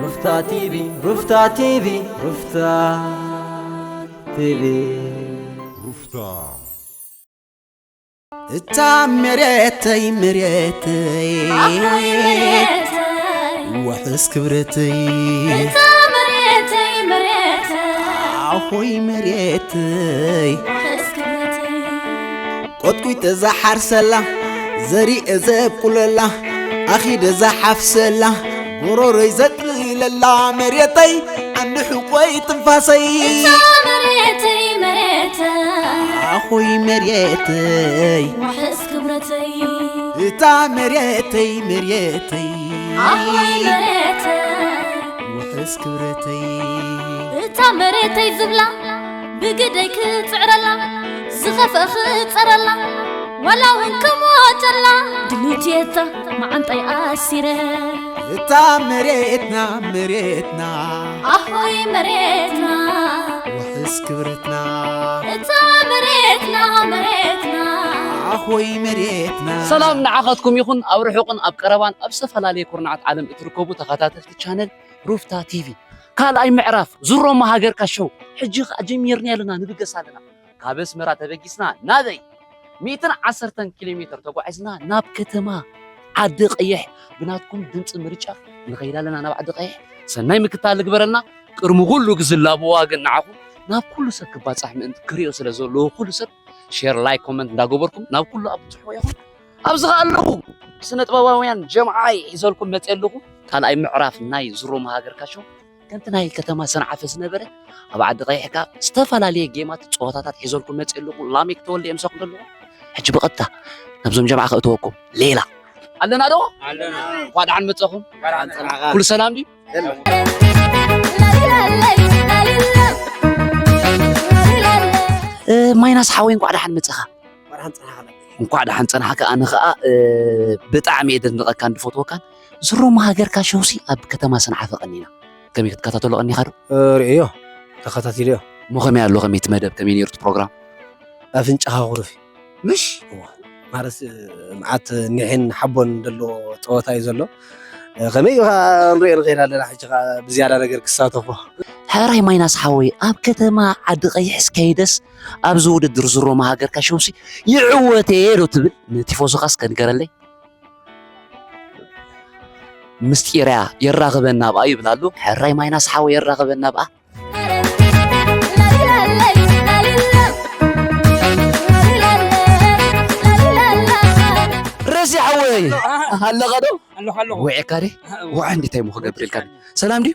ሩፍታ ቲቪ፣ ሩፍታ ቲቪ፣ ሩፍታ ቲቪ። ሩፍታ። እታ መሬተይ መሬተይ ኣኾይ መሬተይ ውሕስ ክብረተይ እታ መሬተይ መሬተይ ኣኾይ መሬተይ ውሕስ ክብረተይ ቆጥቂጠ ዝሓርሰላ ዘሪኤ ዘብቁለላ ኣኺደ ዝሓፍሰላ ጎሮሮይ ዘጥልለላ መሬተይ ዓንዲ ሕቆይ ትንፋሰይ እታ መሬተይ መሬተይ ኣኾይ መሬተይ ውሕስ ክብረተይ እታ መሬተይ መሬተይ ኣኾይ መሬተይ ውሕስ ክብረተይ እታ መሬተይ ዝብላ ብግደይ ክጽዕረላ ዝኸፍአ ክጸረላ ዋላ እውን ክሞተላ ድልዩት እየ እታ መዓንጣይ ኣሲረ እታ መሬትና መሬትና ኣኾይ መሬትና ውሕስ ክብረትና እታ መሬትና መሬትና ኣኾይ መሬትና ሰላም ንዓኻትኩም ይኹን ኣብ ርሑቕን ኣብ ቀረባን ኣብ ዝተፈላለየ ኩርናዓት ዓለም እትርከቡ ተኸታተልቲ ቻነል ሩፍታ ቲቪ ካልኣይ ምዕራፍ ዙሮማ ሃገርካ ሸው ሕጂ ኸዓ ጀሚርና ኣለና ንብገስ ኣለና ካብ ኣስመራ ተበጊስና ናበይ ሚእትን ዓሰርተን ኪሎ ሜትር ተጓዒዝና ናብ ከተማ ዓዲ ቀይሕ ብናትኩም ድምፂ ምርጫ ንኸይድ ኣለና ናብ ዓዲ ቀይሕ ሰናይ ምክታል ልግበረልና ቅድሚ ኩሉ ግዝላብዋ ግን ንዓኹም ናብ ኩሉ ሰብ ክባፃሕ ምእንቲ ክሪኦ ስለ ዘለዎ ኩሉ ሰብ ሼር ላይክ ኮመንት እንዳገበርኩም ናብ ኩሉ ኣብፅሕዎ ኢኹም ኣብዚ ኸኣ ኣለኹ ስነ ጥበባውያን ጀምዓይ ሒዘልኩም መፅየ ኣለኹ ካልኣይ ምዕራፍ ናይ ዝሮም ሃገርካ ሸው ከምቲ ናይ ከተማ ሰንዓፈ ዝነበረ ኣብ ዓዲ ቀይሕካ ዝተፈላለየ ጌማት ፀወታታት ሒዘልኩም መፅየ ኣለኹ ላሜክ ተወልደ የምሳኹም ዘለኹ ሕጂ ብቐጥታ ናብዞም ጀምዓ ከእትወኩም ሌላ ኣለና ዶ እንኳ ደሓን መፀኹም ኩሉ ሰላም ድዩ ማይናስ ሓወይ እንኳዕ ደሓን መፀኻ እንኳዕ ደሓን ፀናሕካ ኣነ ከዓ ብጣዕሚ እየ ደድንቐካን ድፈትወካን ዝሮማ ሃገርካ ሸውሲ ኣብ ከተማ ሰንዓፈ ቀኒና ከመይ ክትከታተሎ ቀኒኻ ዶ ርእዮ ተኸታቲልዮ እሞ ከመይ ኣሎ ከመይ እቲ መደብ ከመይ ነይሩ እቲ ፕሮግራም ኣፍንጫኻ ኩርፍ ምሽ ማለት መዓት ኒሕን ሓቦን ዘለዎ ፀወታ እዩ ዘሎ ከመይ እዩ ንሪኦ ንኸይድ ኣለና ሕጂ ብዝያዳ ነገር ክሳተፎ ሕራይ ማይናስ ሓወይ ኣብ ከተማ ዓዲ ቀይሕ እስከይደስ ኣብዚ ውድድር ዝሮማ ሃገርካ ሸውሲ ይዕወት እየ ዶ ትብል ንቲፎዞኻ እስከ ንገረለይ ምስጢርያ የራኽበና ብኣ ይብል ኣሎ ሕራይ ማይናስ ሓወይ የራኽበና ብኣ ረዚ ሓወይ ኣለኻ ዶ ኣለኹ ኣለኹ ውዒካ ዲ ውዓ እንዲታይ ሞ ክገብር ኢልካ ሰላም ድዩ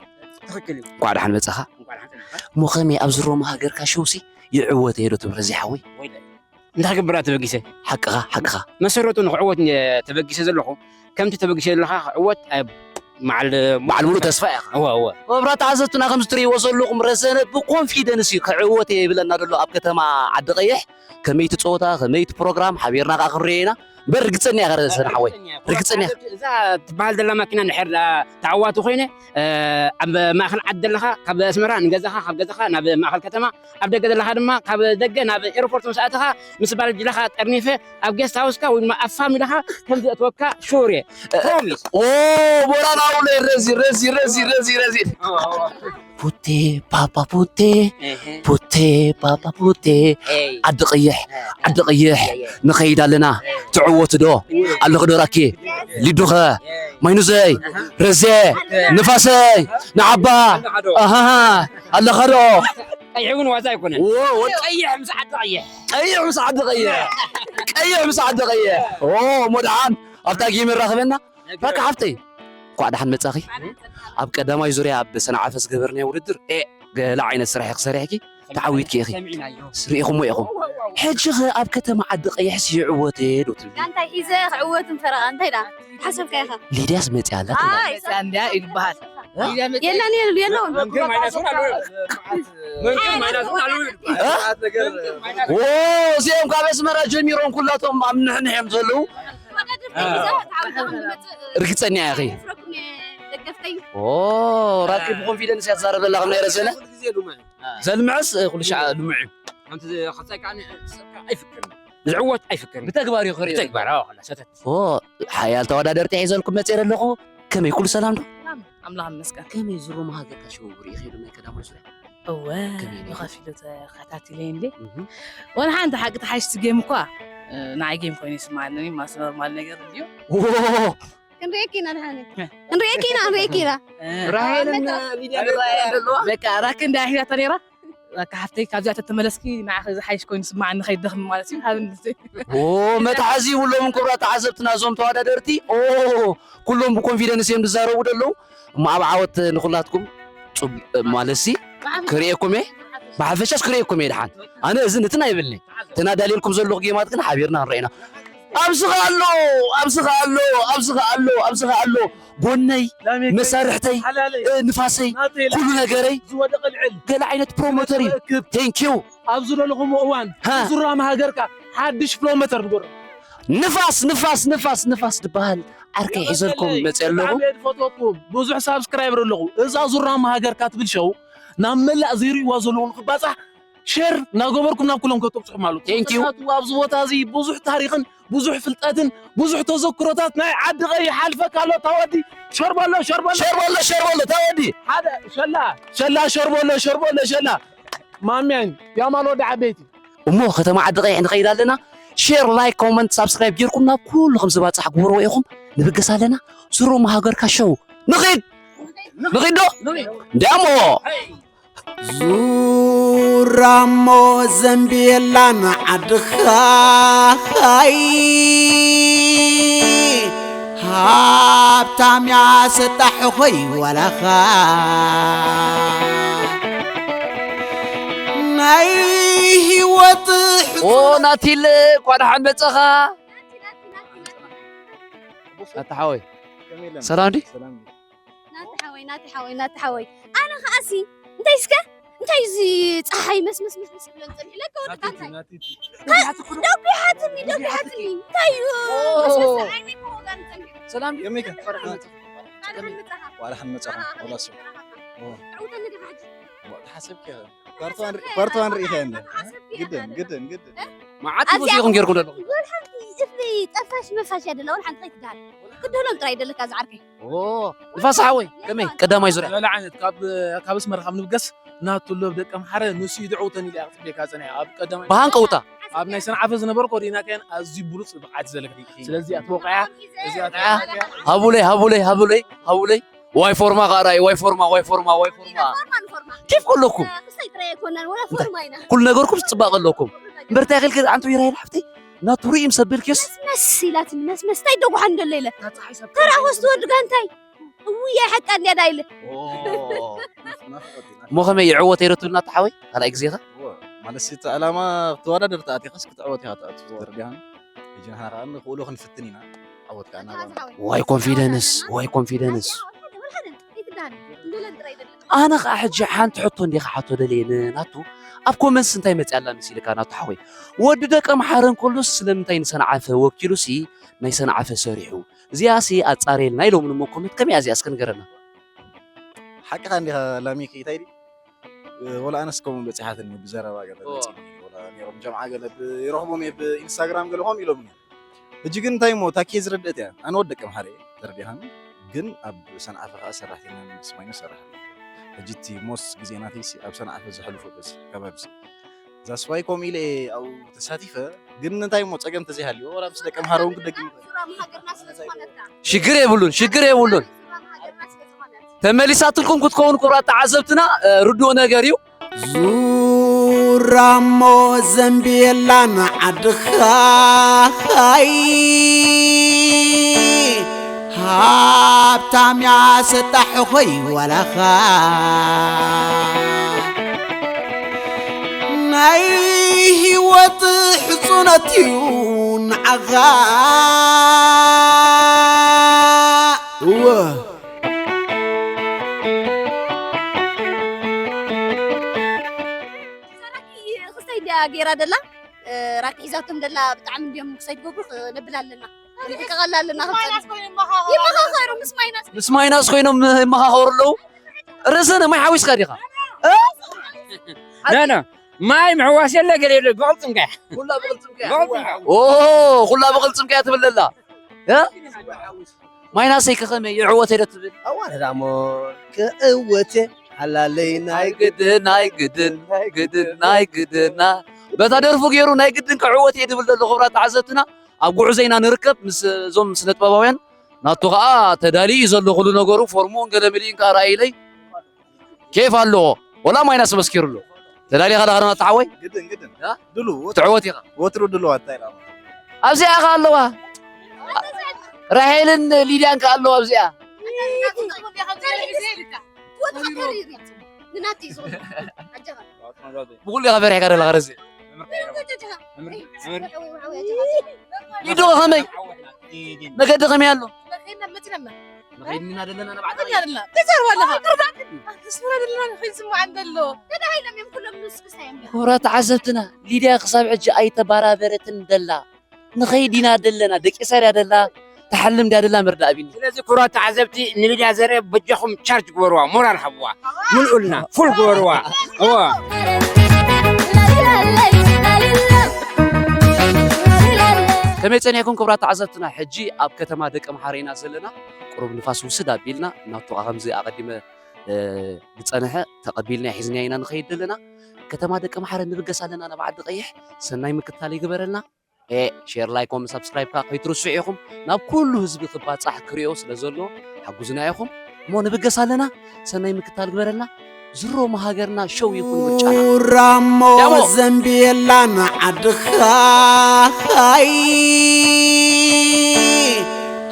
ትኽክል እዩ እንኳዕ ደሓን መጻኻ እንኳዕ ደሓን ተናኻ እሞ ከመይ ኣብ ዝሮማ ሃገርካ ሸውሲ ይዕወት እየ ዶ ትብል ረዚ ሓወይ እንታይ ክገብር እያ ተበጊሰ ሓቅኻ ሓቅኻ መሰረቱ ንክዕወት እየ ተበጊሰ ዘለኹ ከምቲ ተበጊሰ ዘለኻ ክዕወት ኣየ- መዓል በዓል ሙሉ ተስፋ ኢኻ እወ እወ ክቡራት ተዓዘብትና ከም እትርእይዎ ዘለኹም ረዘነ ብኮንፊደንስ እዩ ክዕወት እየ ይብለና ዘሎ ኣብ ከተማ ዓዲ ቀይሕ ከመይ እቲ ፀወታ ከመይ እቲ ፕሮግራም ሓቢርና ከዓ ክንርእዮ ኢና እምበር ርግፀኛ ኢኻ ረዘነ ሓወይ ርግፀኛ ኢኻ እዛ ትበሃል ዘላ ማኪና እንድሕር ተዓዋቲ ኮይነ ኣብ ማእኸል ዓዲ ዘለኻ ካብ ኣስመራ ንገዛኻ ካብ ገዛኻ ናብ ማእኸል ከተማ ኣብ ደገ ዘለኻ ድማ ካብ ደገ ናብ ኤርፖርት ምስ ኣተኻ ምስ ባልጅላኻ ጠርኒፈ ኣብ ጌስት ሃውስካ ወይ ድማ ኣብ ፋሚልኻ ከም ዘእትወካ ሹር እየ ፕሮሚስ ኦ ቦራና ውለ ረዚ ረዚ ረዚ ረዚ ረዚ ፑቴ ፓፓ ፑቴ ፑቴ ፓፓ ፑቴ ዓዲ ቀይሕ ዓዲ ቀይሕ ንኸይድ ኣለና ትዕወት ዶ ኣለኹ ዶ ራኪ ሊዱኸ ማይኑዘይ ረዜ ንፋሰይ ንዓባ ኣሃሃ ኣለኻ ዶ ቀይሕ እውን ዋዛ ኣይኮነን ቀይሕ ምስ ዓዲ ቀይሕ ቀይሕ ምስ ዓዲ ቀይሕ ቀይሕ ምስ ዓዲ ቀይሕ ሞድሓን ኣብታ ጊም ራኸበና በቃ ሓፍተይ እንኳዕ ደሓን መጻኺ ኣብ ቀዳማይ ዙርያ ኣብ ሰንዓፈ ዝገበርናዮ ውድድር ኤ ገለ ዓይነት ስራሕ ክሰሪሕኪ ተዓዊትኪ ኢኺ ርኢኹሞ ኢኹም ሕጂ ኸ ኣብ ከተማ ዓዲ ቀይሕስ ይዕወት ዶ ትብሊ እንታይ ሒዘ ክዕወት እንፈረቓ እንታይ ዳ ሓሰብካ ኢኻ ሊድያስ መፅያ ኣላ እንድያ ይበሃል የለን የሉ የለውን እዚኦም ካብ ኣስመራ ጀሚሮም ኩላቶም ኣብ ንሕንሕ እዮም ዘለዉ ርግፀኛ ኢኺ ራኪ ብኮንፊደንስ እያ ትዛረብ ዘላ ከም ናይ ረዘነ ዘልምዕስ ኩሉ ሻዕ ልሙዕ እዩ ከምቲ ዝኸሳይ ከዓ ኣይፍክርን ዝዕወት ኣይፍክርን ብተግባር እዩ ክርኢ ተግባር ሓያል ተወዳደርቲ ሒዘልኩም መፅእ ኣለኹ ከመይ ኩሉ ሰላም ዶ ኣምላኽ ይመስገን። ከመይ ዝሮ መሃገርካ ሸው ርኢኺ ዶ ናይ ቀዳማይ ዙርያ? እወ ከመይ ነይሩ? ብኸፊሉ ተኸታቲለ እንዴ እህ። ወላ ሓንቲ ሓቂ ተሓሽ ትጌም እኳ እ፣ ንዓይ ጌም ኮይኑ ይስምዓኒ ማለት ኖርማል ነገር እንድዩ ዎ! ክንሪኤኪ ኢና ድሓኒ ክንሪኤኪ ኢና ክንሪኤኪ ኢና ራሄልን ሊድያ ዘለዋ በቃ ራክ እንዳ ሒዛታ ነይራ በቃ ሓፍተይ ካብዚኣ ተተመለስኪ ንዓኺ ዝሓይሽ ኮይኑ ስምዓኒ ከይደኽሚ ማለት እዩ ሃብኒ ኦ መትሓዚ ይብሎምን ክቡራት ተዓዘብትና እዞም ተወዳደርቲ ኦ ኩሎም ብኮንፊደንስ እዮም ዝዛረቡ ዘለዉ እሞ ኣብ ዓወት ንኩላትኩም ጽቡቅ ማለት ሲ ክርእየኩም እየ ብሓፈሻስ ክርእየኩም እየ ድሓን ኣነ እዝን እትን ኣይብልኒ ተናዳልየልኩም ዘለኹ ጌማት ግን ሓቢርና ንረኢና ኣብዚ ኸ ኣሎ ኣብዚ ኸ ኣሎ ኣብዚ ኸ ኣሎ ኣብዚ ኸ ኣሎ ጎነይ መሳርሕተይ እ፣ ንፋሰይ ኩሉ ነገረይ ዝወደቀ ልዕል ገለ ዓይነት ፕሮሞተር እዩ ክእክብ ቴንኪዩ ኣብ ዝደለኹም እዋን ሃ። ዙራ መሃገርካ ሓድሽ ፕሮሞተር ንገሩ ንፋስ ንፋስ ንፋስ ንፋስ ዝበሃል ዓርከይ ሒዘልኩም መፅእ ኣለኹ ብጣዕሚ እየ ዝፈትወኩም ብዙሕ ሳብስክራይበር ኣለኹ እዛ ዙራ መሃገርካ ትብል ሸው ናብ መላእ ዘይርእዋ ዘለዉ ንክባፃሕ ሸር እናገበርኩም ናብ ኩሎም ከተብፅሑ ማለት Thank you. ምክንያቱ ኣብዚ ቦታ እዚ ብዙሕ ታሪክን ብዙሕ ፍልጠትን ብዙሕ ተዘክሮታት ናይ ዓዲ ቀይ ሓልፈካ ኣሎ ታወዲ ሸርበሎ ሸርበሎ ሸርበሎ ሸርበሎ ታወዲ ሓደ ሸላ ሸላ ሸርበሎ ሸርበሎ ሸላ ማምያን ያማል ወዲ ዓበይቲ እሞ ከተማ ዓዲ ቀይሕ ንኸይድ ኣለና ሼር ላይክ ኮመንት ሳብስክራይብ ጌርኩም ናብ ኩሉ ከም ዝባፅሕ ግበርዎ ኢኹም ንብገስ ኣለና ዙሮ መሃገርካ ሸው ንኺድ ንኺድ ዶ እንዲያሞ ዙራሞ ዘንብየላን ዓድኻይ ሃብታም ያሰጣሕ ኾይ ዋላኻ ናይ ህይወት ኦ ናቲለ እንኳ ደሓን መፀኻ ኣታ ሓወይ ሰላም ዲ ናቲ ሓወይ ናቲ ሓወይ ናቲ ሓወይ ኣነ ከዓሲ እንታይ እስከ እንታይ እዚ ፀሓይ መስመስ መስመስ ክብለን ፀኒሑ ለካ ወድካ እንታይ ደጒሓትኒ ደጒሓትኒ እንታይ እዩ መስመስ ዓይነይ ከወጋኒ ፀኒሑ ሰላም ዲ ከመይ ከ? ቃልካ መፅኻ ዋላ ሓን መጻኻ ወላ ሱ ትዕውተኒ ዲኻ ሕጂ ተሓሰብኪ ፓርት ዋን ፓርት ዋን ርኢኻ እንደ ግድን ግድን ግድን መዓት ብዙ ኢኹም ጌርኩም ዘለኹም ወላ ሓንቲ እፍሊ ጠፋሽ መፋሽ እያ ደላ ወላ ሓንቲ ከይትደሃል ክድህሎም ጥራይ ደለካ ዝዓርከይ ኦ ንፋስ ሓወይ ከመይ ቀዳማይ ዙርያ ዝበለ ዓይነት ካብ ካብ ኣስመራ ካብ ንብገስ ናቱ ሎብ ደቂ ኣምሓረ ንሱ ይድዕውተን ኢለ እያ ክፅበየካ ፀኒሐ ኣብ ቀዳማይ ብሃንቀውታ ኣብ ናይ ሰንዓፈ ዝነበርኩ ሪኢናካያን ኣዝዩ ብሉፅ ብቕዓት ዘለካ ስለዚ እያ ትወቕዐያ እዚኣ ትወቕዐያ ሃቡለይ ሃቡለይ ሃቡለይ ሃቡለይ ዋይ ፎርማ ኻራይ ዋይ ፎርማ ዋይ ፎርማ ዋይ ፎርማ ኬፍ ከለኩም ክሳይ ጥራይ ኣይኮናን ወላ ፎርማ ኢና ኩሉ ነገርኩም ዝፅባቕ ኣለኩም እምበር እንታይ ክልክ ኣንቱ ይራይ ሓፍተይ ናቱ ርእይ ምስ ኣበልክዮስ መስመስ ኢላትኒ መስመስ እንታይ ደጉሓን ደሎ ኢለ ተራ ወስቲ ወዲ ጋንታይ እውይ ኣይሓቃ እንድያ ዳ ኢለ እሞ ከመይ ይዕወት ይረቱልና ተሓወይ ካልኣይ ግዜኻ ማለት እቲ ዕላማ ተወዳደርቲ ኣቲኻስ ክትዕወት ኢኻ ትኣቱ ተረዲኻኒ ሕጂ ንሕና ከዓ ንኽእሎ ክንፍትን ኢና ዓወት ከዓ ናባና ዋይ ኮንፊደንስ ዋይ ኮንፊደንስ ኣነ ከዓ ሕጂ ሓንቲ ሕቶ እንዲኻ ሓቶ ደልየ ንናቱ ኣብ ኮመንትስ እንታይ መፅእ ኣላ መሲልካ ናቱ ሓወይ ወዲ ደቂ ኣምሓረ እንከሎስ ስለምንታይ ንሰንዓፈ ወኪሉሲ ናይ ሰንዓፈ ሰሪሑ እዚኣሲ ኣፃርየልና ኢሎምኒ እሞ ኮመንት ከመይ እያ እዚኣ እስከ ንገረና ሓቅኻ እንዲኻ ላሚክ እንታይ ድዩ ወላ ኣነስ ከምኡ በፂሓትኒ ብዘረባ ገለ መፂኒ ወላ ነይሮም ጀምዓ ገለ ይረኽቦም እየ ብኢንስታግራም ገለ ከምኡ ኢሎምኒ ሕጂ ግን እንታይ እሞ ታኬ ዝረድእት እያ ኣነ ወደቀ ምሓረ እየ ተረዲኻኒ ግን ኣብ ሰንዓፈ ከዓ ሰራሕተኛ መንግስቲ ኮይኑ ሰራሕ ሕጂ እቲ ሞስ ግዜ ናተይሲ ኣብ ሰንዓፈ ዘሕልፎ በዚ ከባቢሲ ዛስዋይ ከምኡ ኢለ ኣብኡ ተሳቲፈ ግን እንታይ እሞ ፀገም ተዘይሃልዮ ወላ ምስ ደቂ ምሃሮ እውን ክደግም ሽግር የብሉን ሽግር የብሉን ተመሊሳትልኩም ክትከውን ክቡራት ተዓዘብትና ርዱእ ነገር እዩ ዙራሞ ዘንብየላን ዓድኻይ ሃብታም ያሰጣሕ ኾይ ዋላኻ ናይ ህይወት ሕፁነት እዩ ንዓኻ እወ ክስታይ እንድያ ገይራ ደላ ራኪ ሒዛቶም ደላ ብጣዕሚ እንድዮም ክሳይ ትገብሩ ነብል ኣለና ንጥቀቐላ ኣለና ይመኻኸሩ ምስ ማይናስ ምስ ማይናስ ኮይኖም ይመኻኸሩ ኣለዉ ርእስን ማይ ሓዊስካ ዲኻ ኖ ኖ ማይ ምሕዋስ የለ ገለ የለ ብቕልፅምካ ኩላ ብቕልፅምካ ብቕልፅምካ ኦ ኩላ ብቕልፅምካ ትብል ደላ ማይናሰይ ከኸመይ ይዕወት ዶ ትብል? ኣዋርድ ኣሞ ክዕወት እየ ሓላለይ ናይ ግድን ናይ ግድን ናይ ግድን ናይ ግድና በታ ደርፉ ገይሩ ናይ ግድን ክዕወት እየ ድብል ዘሎ። ክቡራት ተዓዘብትና ኣብ ጉዕዞ ኢና ንርከብ ምስ እዞም ስነ ጥበባውያን ናቱ ከዓ ተዳልዩ እዩ ዘሎ ኩሉ ነገሩ ፎርሙ ገለ ምልእን ከዓ ረኣይለይ ኬፍ ኣለዎ ወላ ማይናስ መስኪሩ ኣሎ ተዳሊኻ ዳኸ ናታ ሓወይ ግድን ግድን ያ? ድሉ ትዕወት ኢኻ ወትሩ ድሉ ኣታይ ላ ኣብዚኣ ኢኻ ኣለዋ ራሄልን ሊድያን ከ ኣለዋ ኣብዚኣ ንናተይ ዝኹን ኣጀኻ ብኩሉ ኢኻ ፈሪሕካ ደለኻ ረዚ ሊዶ ከመይ መገዲ ከመይ ኣሎ ንኸይድና ዘለና ናብ ዓዲ ተዛርባ ኣለኻ ተስራ ደለና ንኸይስማዕ እንደሎ ተዳሂሎም እዮም ኩሎም ንስክስታ እዮም ክቡራት ተዓዘብትና ሊድያ ክሳብ ሕጂ ኣይተባራበረትን ደላ ንኸይድ ኢና ደለና ደቂሳ ድያ ደላ ትሓልም ድያ ደላ መርዳእ ኣቢኒ ስለዚ ክቡራት ተዓዘብቲ ንሊድያ ዘርአ በጃኹም ቻርጅ ግበርዋ ሞራል ሃብዋ ምልኡልና ፉል ግበርዋ እዋ ከመይ ጸኒሕኩም ክቡራት ተዓዘብትና ሕጂ ኣብ ከተማ ደቂ ምሓረ ኢና ዘለና ቁሩብ ንፋስ ውስድ ኣቢልና ናቱ ከምዚ ኣቐዲመ ዝጸንሐ ተቐቢልና ሒዝና ኢና ንኸይድ ዘለና ከተማ ደቂ ምሓረ ንብገስ ኣለና ናብ ዓዲ ቀይሕ ሰናይ ምክታል ይግበረልና ሼር ላይክ ኮም ሳብስክራይብ ካ ከይትርስዑ ኢኹም ናብ ኩሉ ህዝቢ ክባጻሕ ክሪኦ ስለ ዘሎ ሓጉዝና ኢኹም እሞ ንብገስ ኣለና ሰናይ ምክታል ግበረልና ዝሮ መሃገርና ሸው ይኹን ምርጫና ራሞ ዘንብየላ ንዓድኻ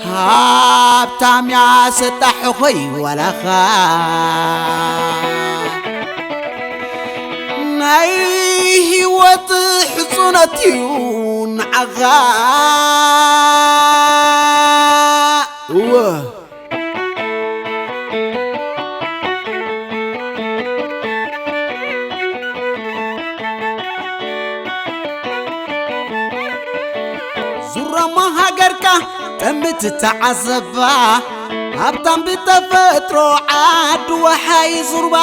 ሃብታም ያሰጣሕ ኾይ ዋላኻ ናይ ህይወት ሕጹነት እዩ ንዓኻ እወ ዙራማ ሃገርካ ጠምት ተዓዘባ ሃብታም ብተፈጥሮ ዓዲ ወሓይ ዙርባ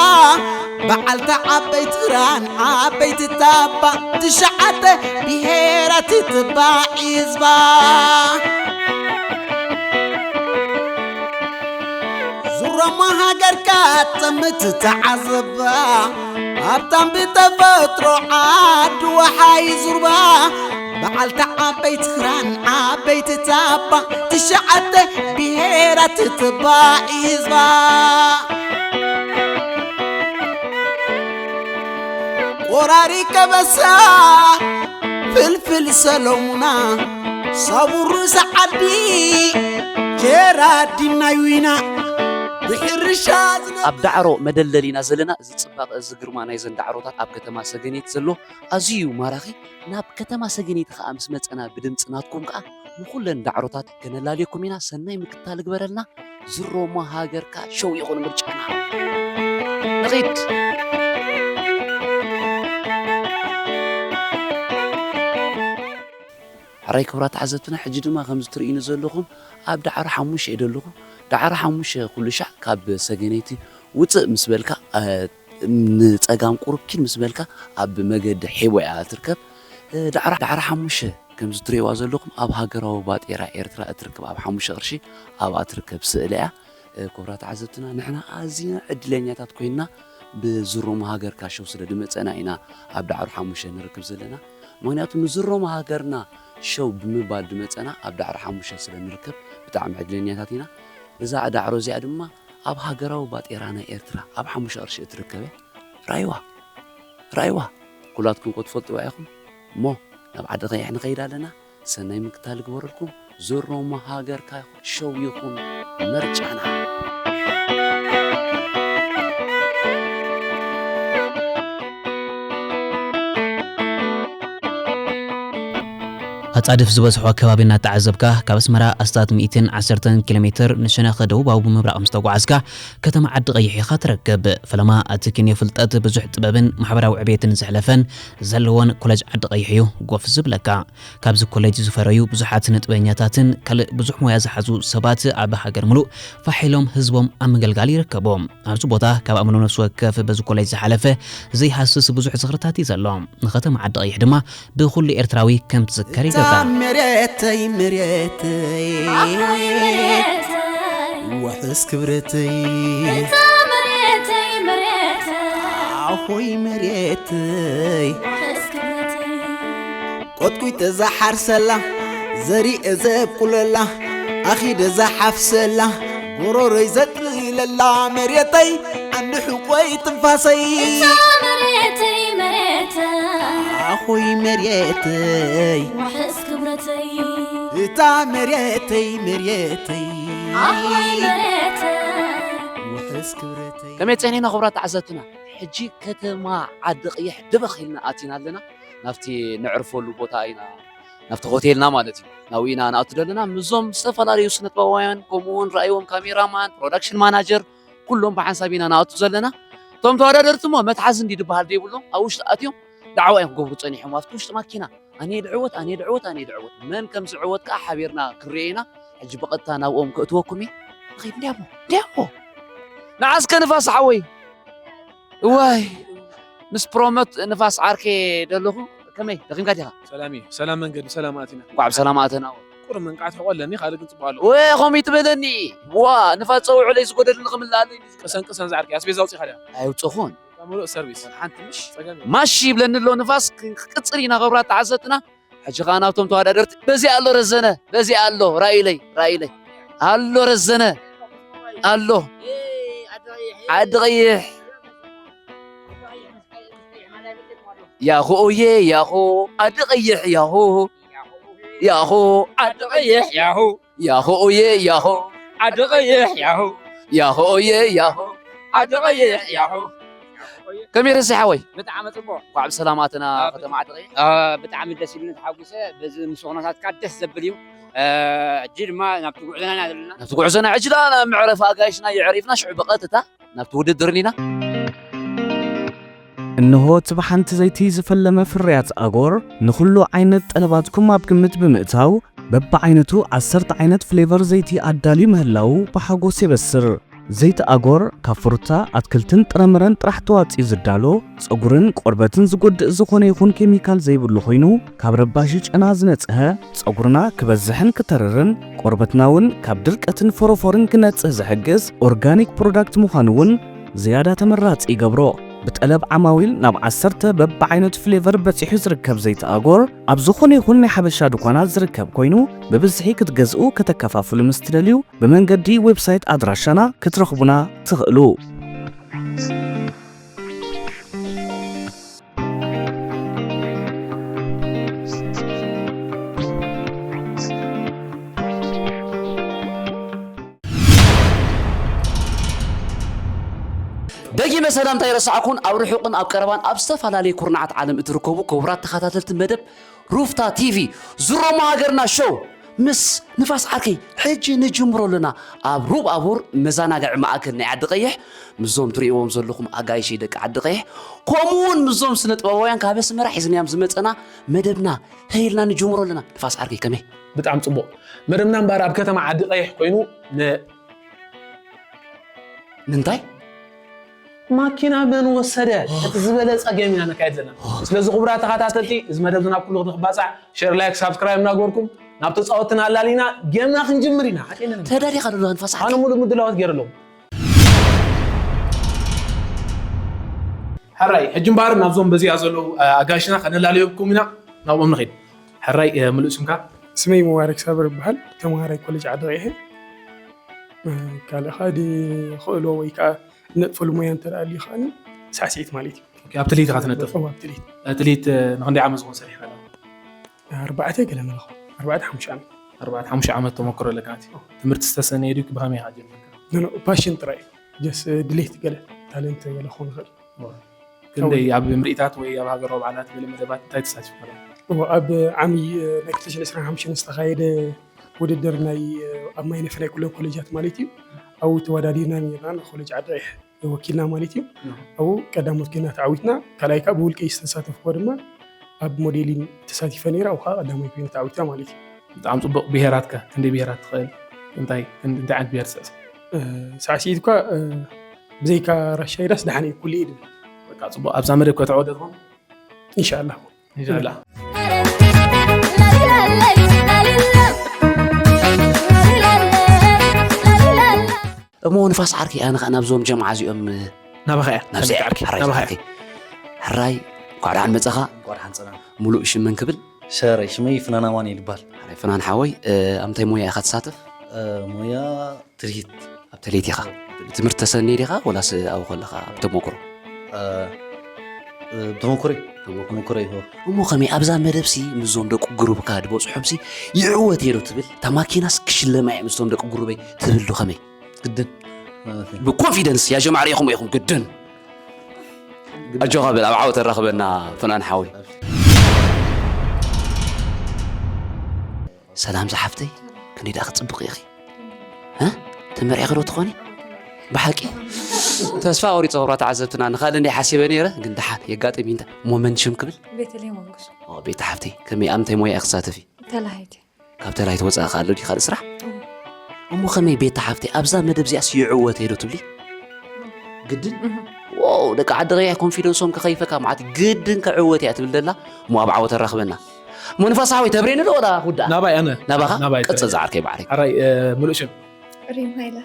በዓልቲ ዓበይቲ ክራን ዓበይቲ ታባ ትሽዓተ ብሄራት ትባዕ ህዝባ ዙራማ ሃገርካ ጠምት ተዓዘባ ሃብታም ብተፈጥሮ ዓዲ ወሓይ ዙርባ በዓልቲ ዓበይቲ ክራን ዓበይቲ ታባ ትሽዓተ ብሄራት ትባዕ ህዝባ ቆራሪ ከበሳ ፍልፍል ሰሎሙና ሳቡር ርእሲ ዓዲ ጀራዲን ናይ ዊና ብሕርሻ ዝነ- ኣብ ዳዕሮ መደለል ኢና ዘለና። እዚ ፅባቐ እዚ ግርማ ናይዘን ዳዕሮታት ኣብ ከተማ ሰገኔት ዘሎ ኣዝዩ እዩ ማራኺ። ናብ ከተማ ሰገኔት ኸዓ ምስ መፀና ብድምፂ ናትኩም ከዓ ንኹለን ዳዕሮታት ከነላልየኩም ኢና። ሰናይ ምክታል ግበረልና። ዝሮሞ ሃገርካ ሸው ይኹን ምርጫና። ንኺድ። ሕራይ ክቡራት ተዓዘብትና፣ ሕጂ ድማ ከምዚ ትርእዩኒ ዘለኹም ኣብ ዳዕሮ ሓሙሽተ እየ ዘለኹ። ዳዕሮ ሓሙሽተ ኩሉ ሻዕ ካብ ሰገነይቲ ውፅእ ምስ በልካ፣ እ፣ ንፀጋም ቁሩብ ኪድ ምስ በልካ ኣብ መገዲ ሒቦ እያ ትርከብ። እ፣ ዳዕሮ፣ ዳዕሮ ሓሙሽተ ከምዚ ትርእይዋ ዘለኹም ኣብ ሃገራዊ ባጤራ ኤርትራ እትርከብ ኣብ ሓሙሽተ ቅርሺ ኣብኣ ትርከብ ስእሊ እያ። እ፣ ክቡራት ተዓዘብትና፣ ንሕና ኣዚና ዕድለኛታት ኮይንና ብዝሮሞ ሃገርካ ሾው ስለ ድመጸና ኢና ኣብ ዳዕሮ ሓሙሽተ ንርክብ ዘለና። ምኽንያቱ ንዝሮሞ ሃገርና ሾው ብምባል ድመጸና ኣብ ዳዕሮ ሓሙሽተ ስለ ንርከብ ብጣዕሚ ዕድለኛታት ኢና። እዛ ዳዕሮ እዚኣ ድማ ኣብ ሃገራዊ ባጤራ ናይ ኤርትራ ኣብ ሓሙሽተ ቅርሺ እትርከብ እያ። ራይዋ፣ ራይዋ፣ ኩላትኩም እኮ ትፈልጥዋ ኢኹም። እሞ ናብ ዓዲ ቐይሕ ንኸይድ ኣለና። ሰናይ ምክታል ግበረልኩም። ዝሮሞ ሃገርካ ሾው ይኹን መርጫና። ኣጻድፍ ዝበዝሖ ከባቢ እናተዓዘብካ፣ ካብ ኣስመራ ኣስታት ሚእትን ዓሰርተን ኪሎ ሜትር ንሸነኸ ደቡባዊ ብምብራቕ ምስ ተጓዓዝካ፣ ከተማ ዓዲ ቀይሕ ኢኻ ትረክብ። ፈለማ፣ እቲ ክንዮ ፍልጠት፣ ብዙሕ ጥበብን ማሕበራዊ ዕቤትን ዘሕለፈን ዘለዎን ኮለጅ ዓዲ ቀይሕ እዩ ጎፍ ዝብለካ። ካብዚ ኮሌጅ ዝፈረዩ ብዙሓት ስነ-ጥበበኛታትን ካልእ ብዙሕ ሞያ ዝሓዙ ሰባት ኣብ ሃገር ምሉእ ፋሕ ኢሎም ህዝቦም ኣብ ምግልጋል ይርከቡ። ኣብዚ ቦታ ካብ ኣምሎ ነፍሲ ወከፍ በዚ ኮሌጅ ዝሓለፈ ዘይሃስስ ብዙሕ ዝኽርታት እዩ ዘሎ። ንኸተማ ዓዲ ቀይሕ ድማ ብኹሉ ኤርትራዊ ከም ትዝከር ይገብራ። መሬተይ መሬተይ ውሕስ ክብረተይ እታ መሬተይ መሬተይ ኣኾይ መሬተይ ውሕስ ክብረተይ ቆጥቂጠ ዝሓርሰላ ዘሪኤ ዘብቁለላ ኣኺደ ዝሓፍሰላ ጎሮሮይ ዘጥልለላ መሬተይ ዓንዲ ሕቆይ ትንፋሰይ እታ መሬተይ መሬተይ ኣኾይ መሬተይ ውሕስ ክብረተይ እታ መሬተይ መሬተይ ኣኾይ መሬተይ ውሕስ ክብረተይ ከመይ ጸኒሕና ክቡራት ተዓዘብትና? ሕጂ ከተማ ዓዲ ቀይሕ ድበኽ ኢልና ኣቲና ኣለና። ናብቲ ነዕርፈሉ ቦታ ኢና ናብቲ ሆቴልና ማለት እዩ ናብኡ ኢና ንኣቱ ዘለና ምስዞም ዝተፈላለዩ ስነጥበባውያን ከምኡ እውን ረኣይዎም ካሜራማን ፕሮዳክሽን ማናጀር ኩሎም ብሓንሳብ ኢና ንኣቱ ዘለና። እቶም ተወዳደርቲ እሞ መትሓዚ እንዲ ዝበሃል ዘይብሎም ኣብ ውሽጢ ኣትዮም ዳዕዋ እዮም ክገብሩ ጸኒሖም ኣብቲ ውሽጢ ማኪና ኣነ ድዕወት ኣነ ድዕወት ኣነ ድዕወት መን ከም ዝዕወት ከዓ ሓቢርና ክንሪኦ ኢና። ሕጂ ብቐጥታ ናብኦም ክእትወኩም እየ። ንኸይድ እንዲያሞ እንዲያሞ ንዓስከ ንፋስ ሓወይ እዋይ ምስ ፕሮሞት ንፋስ ዓርከ ደለኹ ከመይ ደኺምካ ዲኻ? ሰላም እዩ። ሰላም መንገዲ ሰላም ኣቲና። እንኳዕ ብሰላም ኣተና። ቁሩብ መንቃዕቲ ሕቆ ኣለኒ ካልእ ግን ፅቡቅ ኣሎ። ወይ ከምኡ ይትበለኒ ዋ ንፋስ ፀውዑለይ ዝጎደልኒ ክምልኣለይ ቅሰን ቅሰን ዝዓርከ ኣስቤዛ ኣውፂኻ ድያ? ኣይውፅኹን ሙሉእ ሰርቪስ ሓንቲ ምሽ ፀገም የለን። ማሽ ይብለኒ ኣሎ ንፋስ ክቅፅል ኢና ክብራት ተዓዘብትና። ሕጂ ከዓ ናብቶም ተወዳደርቲ በዚኣ ኣሎ ረዘነ በዚኣ ኣሎ ራእዩለይ ራእዩለይ ኣሎ ረዘነ ኣሎ ዓዲ ቀይሕ ያሆ ኦየ ያሆ ዓዲ ቀይሕ ያሆ ያሆ ዓዲ ቀይሕ ያሆ ያሆ ኦየ ያሆ ዓዲ ቀይሕ ያሆ ያሆ ኦየ ያሆ ዓዲ ቀይሕ ያሆ ከመይ ረሲሓ ወይ ብጣዕሚ ፅቡቅ እንኳዕ ብሰላም ኣተና ከተማ ዓዲ ቀይሕ ብጣዕሚ ደስ ኢሉኒ ተሓጉሰ በዚ ምስ ኩነታትካ ደስ ዘብል እዩ ሕጂ ድማ ናብቲ ጉዕዞና ኢና ዘለና ናብቲ ጉዕዞና ሕጂ ደኣ ናብ መዕረፊ ኣጋይሽና የዕሪፍና ሽዑ ብቐጥታ ናብቲ ውድድር ኢና እንሆ እቲ ብሓንቲ ዘይቲ ዝፈለመ ፍርያት ኣጎር ንኹሉ ዓይነት ጠለባትኩም ኣብ ግምት ብምእታው በብዓይነቱ ዓሰርተ ዓይነት ፍሌቨር ዘይቲ ኣዳልዩ ምህላዉ ብሓጎስ የበስር። ዘይቲ ኣጎር ካብ ፍሩታ፣ ኣትክልትን ጥረምረን ጥራሕ ተዋፅዩ ዝዳሎ፣ ፀጉርን ቆርበትን ዝጎድእ ዝኾነ ይኹን ኬሚካል ዘይብሉ ኮይኑ ካብ ረባሺ ጨና ዝነፅሀ፣ ፀጉርና ክበዝሕን ክተርርን ቆርበትና እውን ካብ ድርቀትን ፎሮፎርን ክነፅህ ዝሕግዝ ኦርጋኒክ ፕሮዳክት ምዃኑ እውን ዝያዳ ተመራፂ ይገብሮ። ብጠለብ ዓማዊል ናብ ዓሰርተ በብዓይነቱ ፍሌቨር በፂሑ ዝርከብ ዘይቲ ኣጎር ኣብ ዝኾነ ይኹን ናይ ሓበሻ ድኳናት ዝርከብ ኮይኑ ብብዝሒ ክትገዝኡ ከተከፋፍሉ ምስ ትደልዩ ብመንገዲ ዌብሳይት ኣድራሻና ክትረኽቡና ትኽእሉ። ደጊመ ሰላምታ ይረሳዕኩን ኣብ ርሑቕን ኣብ ቀረባን ኣብ ዝተፈላለዩ ኩርናዓት ዓለም እትርከቡ ክቡራት ተኸታተልቲ መደብ ሩፍታ ቲቪ ዙሮማ ሃገርና ሾው ምስ ንፋስ ዓርከይ ሕጂ ንጅምሮ ኣለና ኣብ ሩብ ኣቦር መዛናግዒ ማእከል ናይ ዓዲ ቀይሕ ምስዞም ትርእይዎም ዘለኹም ኣጋይሸይ ደቂ ዓዲ ቀይሕ ከምኡ እውን ምስዞም ስነ ጥበባውያን ካብ ኣስመራ ሒዝናዮም ዝመፀና መደብና ተይልና ንጅምሮ ኣለና ንፋስ ዓርከይ ከመይ ብጣዕሚ ፅቡቅ መደብና እምበኣር ኣብ ከተማ ዓዲ ቀይሕ ኮይኑ ን- ንምንታይ ማኪና መን ወሰደ እቲ ዝበለፀ ገም ኢና ነካየድ ዘለና ስለዚ ክቡራት ተኸታተልቲ እዚ መደብ ዝናብ ኩሉ ክባፃዕ ሸር ላይክ ሳብስክራይብ እናገበርኩም ናብ ተፃወትና ኣላሊና ጌምና ክንጅምር ኢና ሓቀይና ተዳሊኻ ዶ ንፋስ ኣነ ሙሉእ ምድላዋት ገይረ ኣለኹ ሕራይ ሕጂ እምበኣር ናብዞም በዚኣ ዘለዉ ኣጋሽና ከነላለየኩም ኢና ናብኦም ንኸይድ ሕራይ ምሉእ ስምካ ስመይ ሙባረክ ሳብር ይበሃል። ተምሃራይ ኮሌጅ ዓዲ ቀይሕ። ካልእ ኸዓ ድኽእሎ ወይ ከዓ ነጥፈሉ ሞያ እንተ ደኣ ኣልዩ ኸዓ ሳዕስዒት ማለት እዩ። ኣብ ትልሂት ኢኻ ትነጥፍ። እወ፣ ኣብ ትልሂት። ትልሂት ንኽንደይ ዓመት ዝኾን ሰሪሕካ ኣለኻ? ኣርባዕተ ገለ መለኹ። ኣርባዕተ ሓሙሽተ ዓመት። ኣርባዕተ ሓሙሽተ ዓመት ተመክሮ ኣለካ ማለት እዩ። ትምህርቲ ዝተሰነየ ድዩ ብኸመይ ኢኻ ጀሚርካ? ኖ፣ ኖ፣ ፓሽን ጥራይ። ጀስት ድሌት ገለ ታለንት ገለ ክኸውን ይኽእል። ክንደይ ኣብ ምርኢታት ወይ ኣብ ሃገራዊ በዓላት ገለ መደባት እንታይ ተሳቲፍካ ኣለኻ? እወ፣ ኣብ ዓሚ ናይ ክልተ ሽሕን ዕስራን ሓሙሽተን ዝተኻየደ ውድድር ናይ ኣብ ማይነፍ ናይ ኩለን ኮሌጃት ማለት እዩ ኣብኡ ተወዳዲርና ነርና ንኮሌጅ ዓዲ ቀይሕ ወኪልና ማለት እዩ ኣብኡ ቀዳሞት ኮይና ተዓዊትና ካልኣይ ከዓ ብውልቀይ ዝተሳተፍኩ ድማ ኣብ ሞዴሊን ተሳቲፈ ነይረ ኣብኡ ከዓ ቀዳማይ ኮይነ ተዓዊትና ማለት እዩ ብጣዕሚ ፅቡቅ ብሄራት ከ ክንደይ ብሄራት ትኽእል እንታይ እንታይ ዓይነት ብሄር ትስዕስዕ ሳዕስዒት እኳ ብዘይካ ራሻይዳስ ደሓነ እዩ ኩሉ እዩ ድብል በቃ ፅቡቅ ኣብዛ መደብ ከተወዳድሮም ኢንሻላህ ኢንሻላህ እሞ ንፋስ ዓርከይ፣ ኣነ ኸኣ ናብዞም ጀምዓ እዚኦም፣ ናባኻ እያ፣ ናብዚ ናብዚ ዓርከይ፣ ዓርከይ፣ ናባኻ እያ። ዓርከይ። ሕራይ፣ እንኳዕ ደሓን መጻኻ። እንኳዕ ደሓን ጸና። ሙሉእ ሽም መን ክብል? ሰረይ፣ ሽመይ ፍናን ኣማኑኤል ይበሃል። ሕራይ ፍናን ሓወይ፣ እ፣ ኣብ ምንታይ ሞያ ኢኻ ትሳተፍ? እ፣ ሞያ ትልሂት። ኣብ ትልሂት ኢኻ። ትምህርቲ ተሰንየ ዲኻ ወላስ ኣብኡ ከለኻ ብተመኩሮ? እ፣ እ፣ ብተመኩሮይ። ተመኩሮ። ተመኩሮይ፣ ሆ። እሞ ከመይ ኣብዛ መደብሲ ምስዞም ደቂ ጉሩብካ ዝበጽሖምሲ ይዕወት እየ ዶ ትብል? እታ ማኪናስ ክሽለማ እየ ምስቶም ደቂ ጉሩበይ ትብል ዶ ከመይ? ግድን። ማለት እዩ። ብኮንፊደንስ ያ ጀማዓ ርኢኹም ኢኹም ግድን። ግድን። ኣጆኻ በል፣ ኣብ ዓወት ተራኽበና ፍናን ሓወይ። ሰላም ዝሓፍተይ፣ ክንደይ ደኣ ክትጽብቕ ኢኺ? እ? ተመርዒኺ ዶ ትኾኒ? ብሓቂ? ተስፋ ቆሪጸ ክብራ ተዓዘብትና፣ ንኻልእ እንድየ ሓሲበ ነይረ፣ ግን ደሓን የጋጥም እዩ። እንታይ እሞ መን ሽም ክብል? ቤተልሔም መንግሱ። ኦ፣ ቤታ ሓፍተይ፣ ከመይ ኣብ ምንታይ ሞያ ኢኺ ትሳተፊ? ተላሃይቲ። ካብ ተላሃይቲ ወጻኢ ከ ኣሎ ድዩ ካልእ ስራሕ? እዎ። እሞ ከመይ ቤታ ሓፍተይ፣ ኣብዛ መደብ እዚኣስ ይዕወት እየ ዶ ትብሊ? ግድን? እህ። ዋው፣ ደቂ ዓዲ ቀይሕ ኮንፊደንሶም ከኸይፈካ መዓት ግድን ክዕወት እያ ትብል ዘላ። እሞ ኣብ ዓወት ኣራኽበና። እሞ ንፋስ ሓወይ ተብሬኒ ዶ ወላ ክውዳእ? ናባይ ኣነ። ናባኻ? ናባይ ቀጽል ተብሬኒ። ዝዓርከይ ባዕረይ። ሓራይ፣ እ፣ ምሉእ ሽም? ሪም ሃይለ።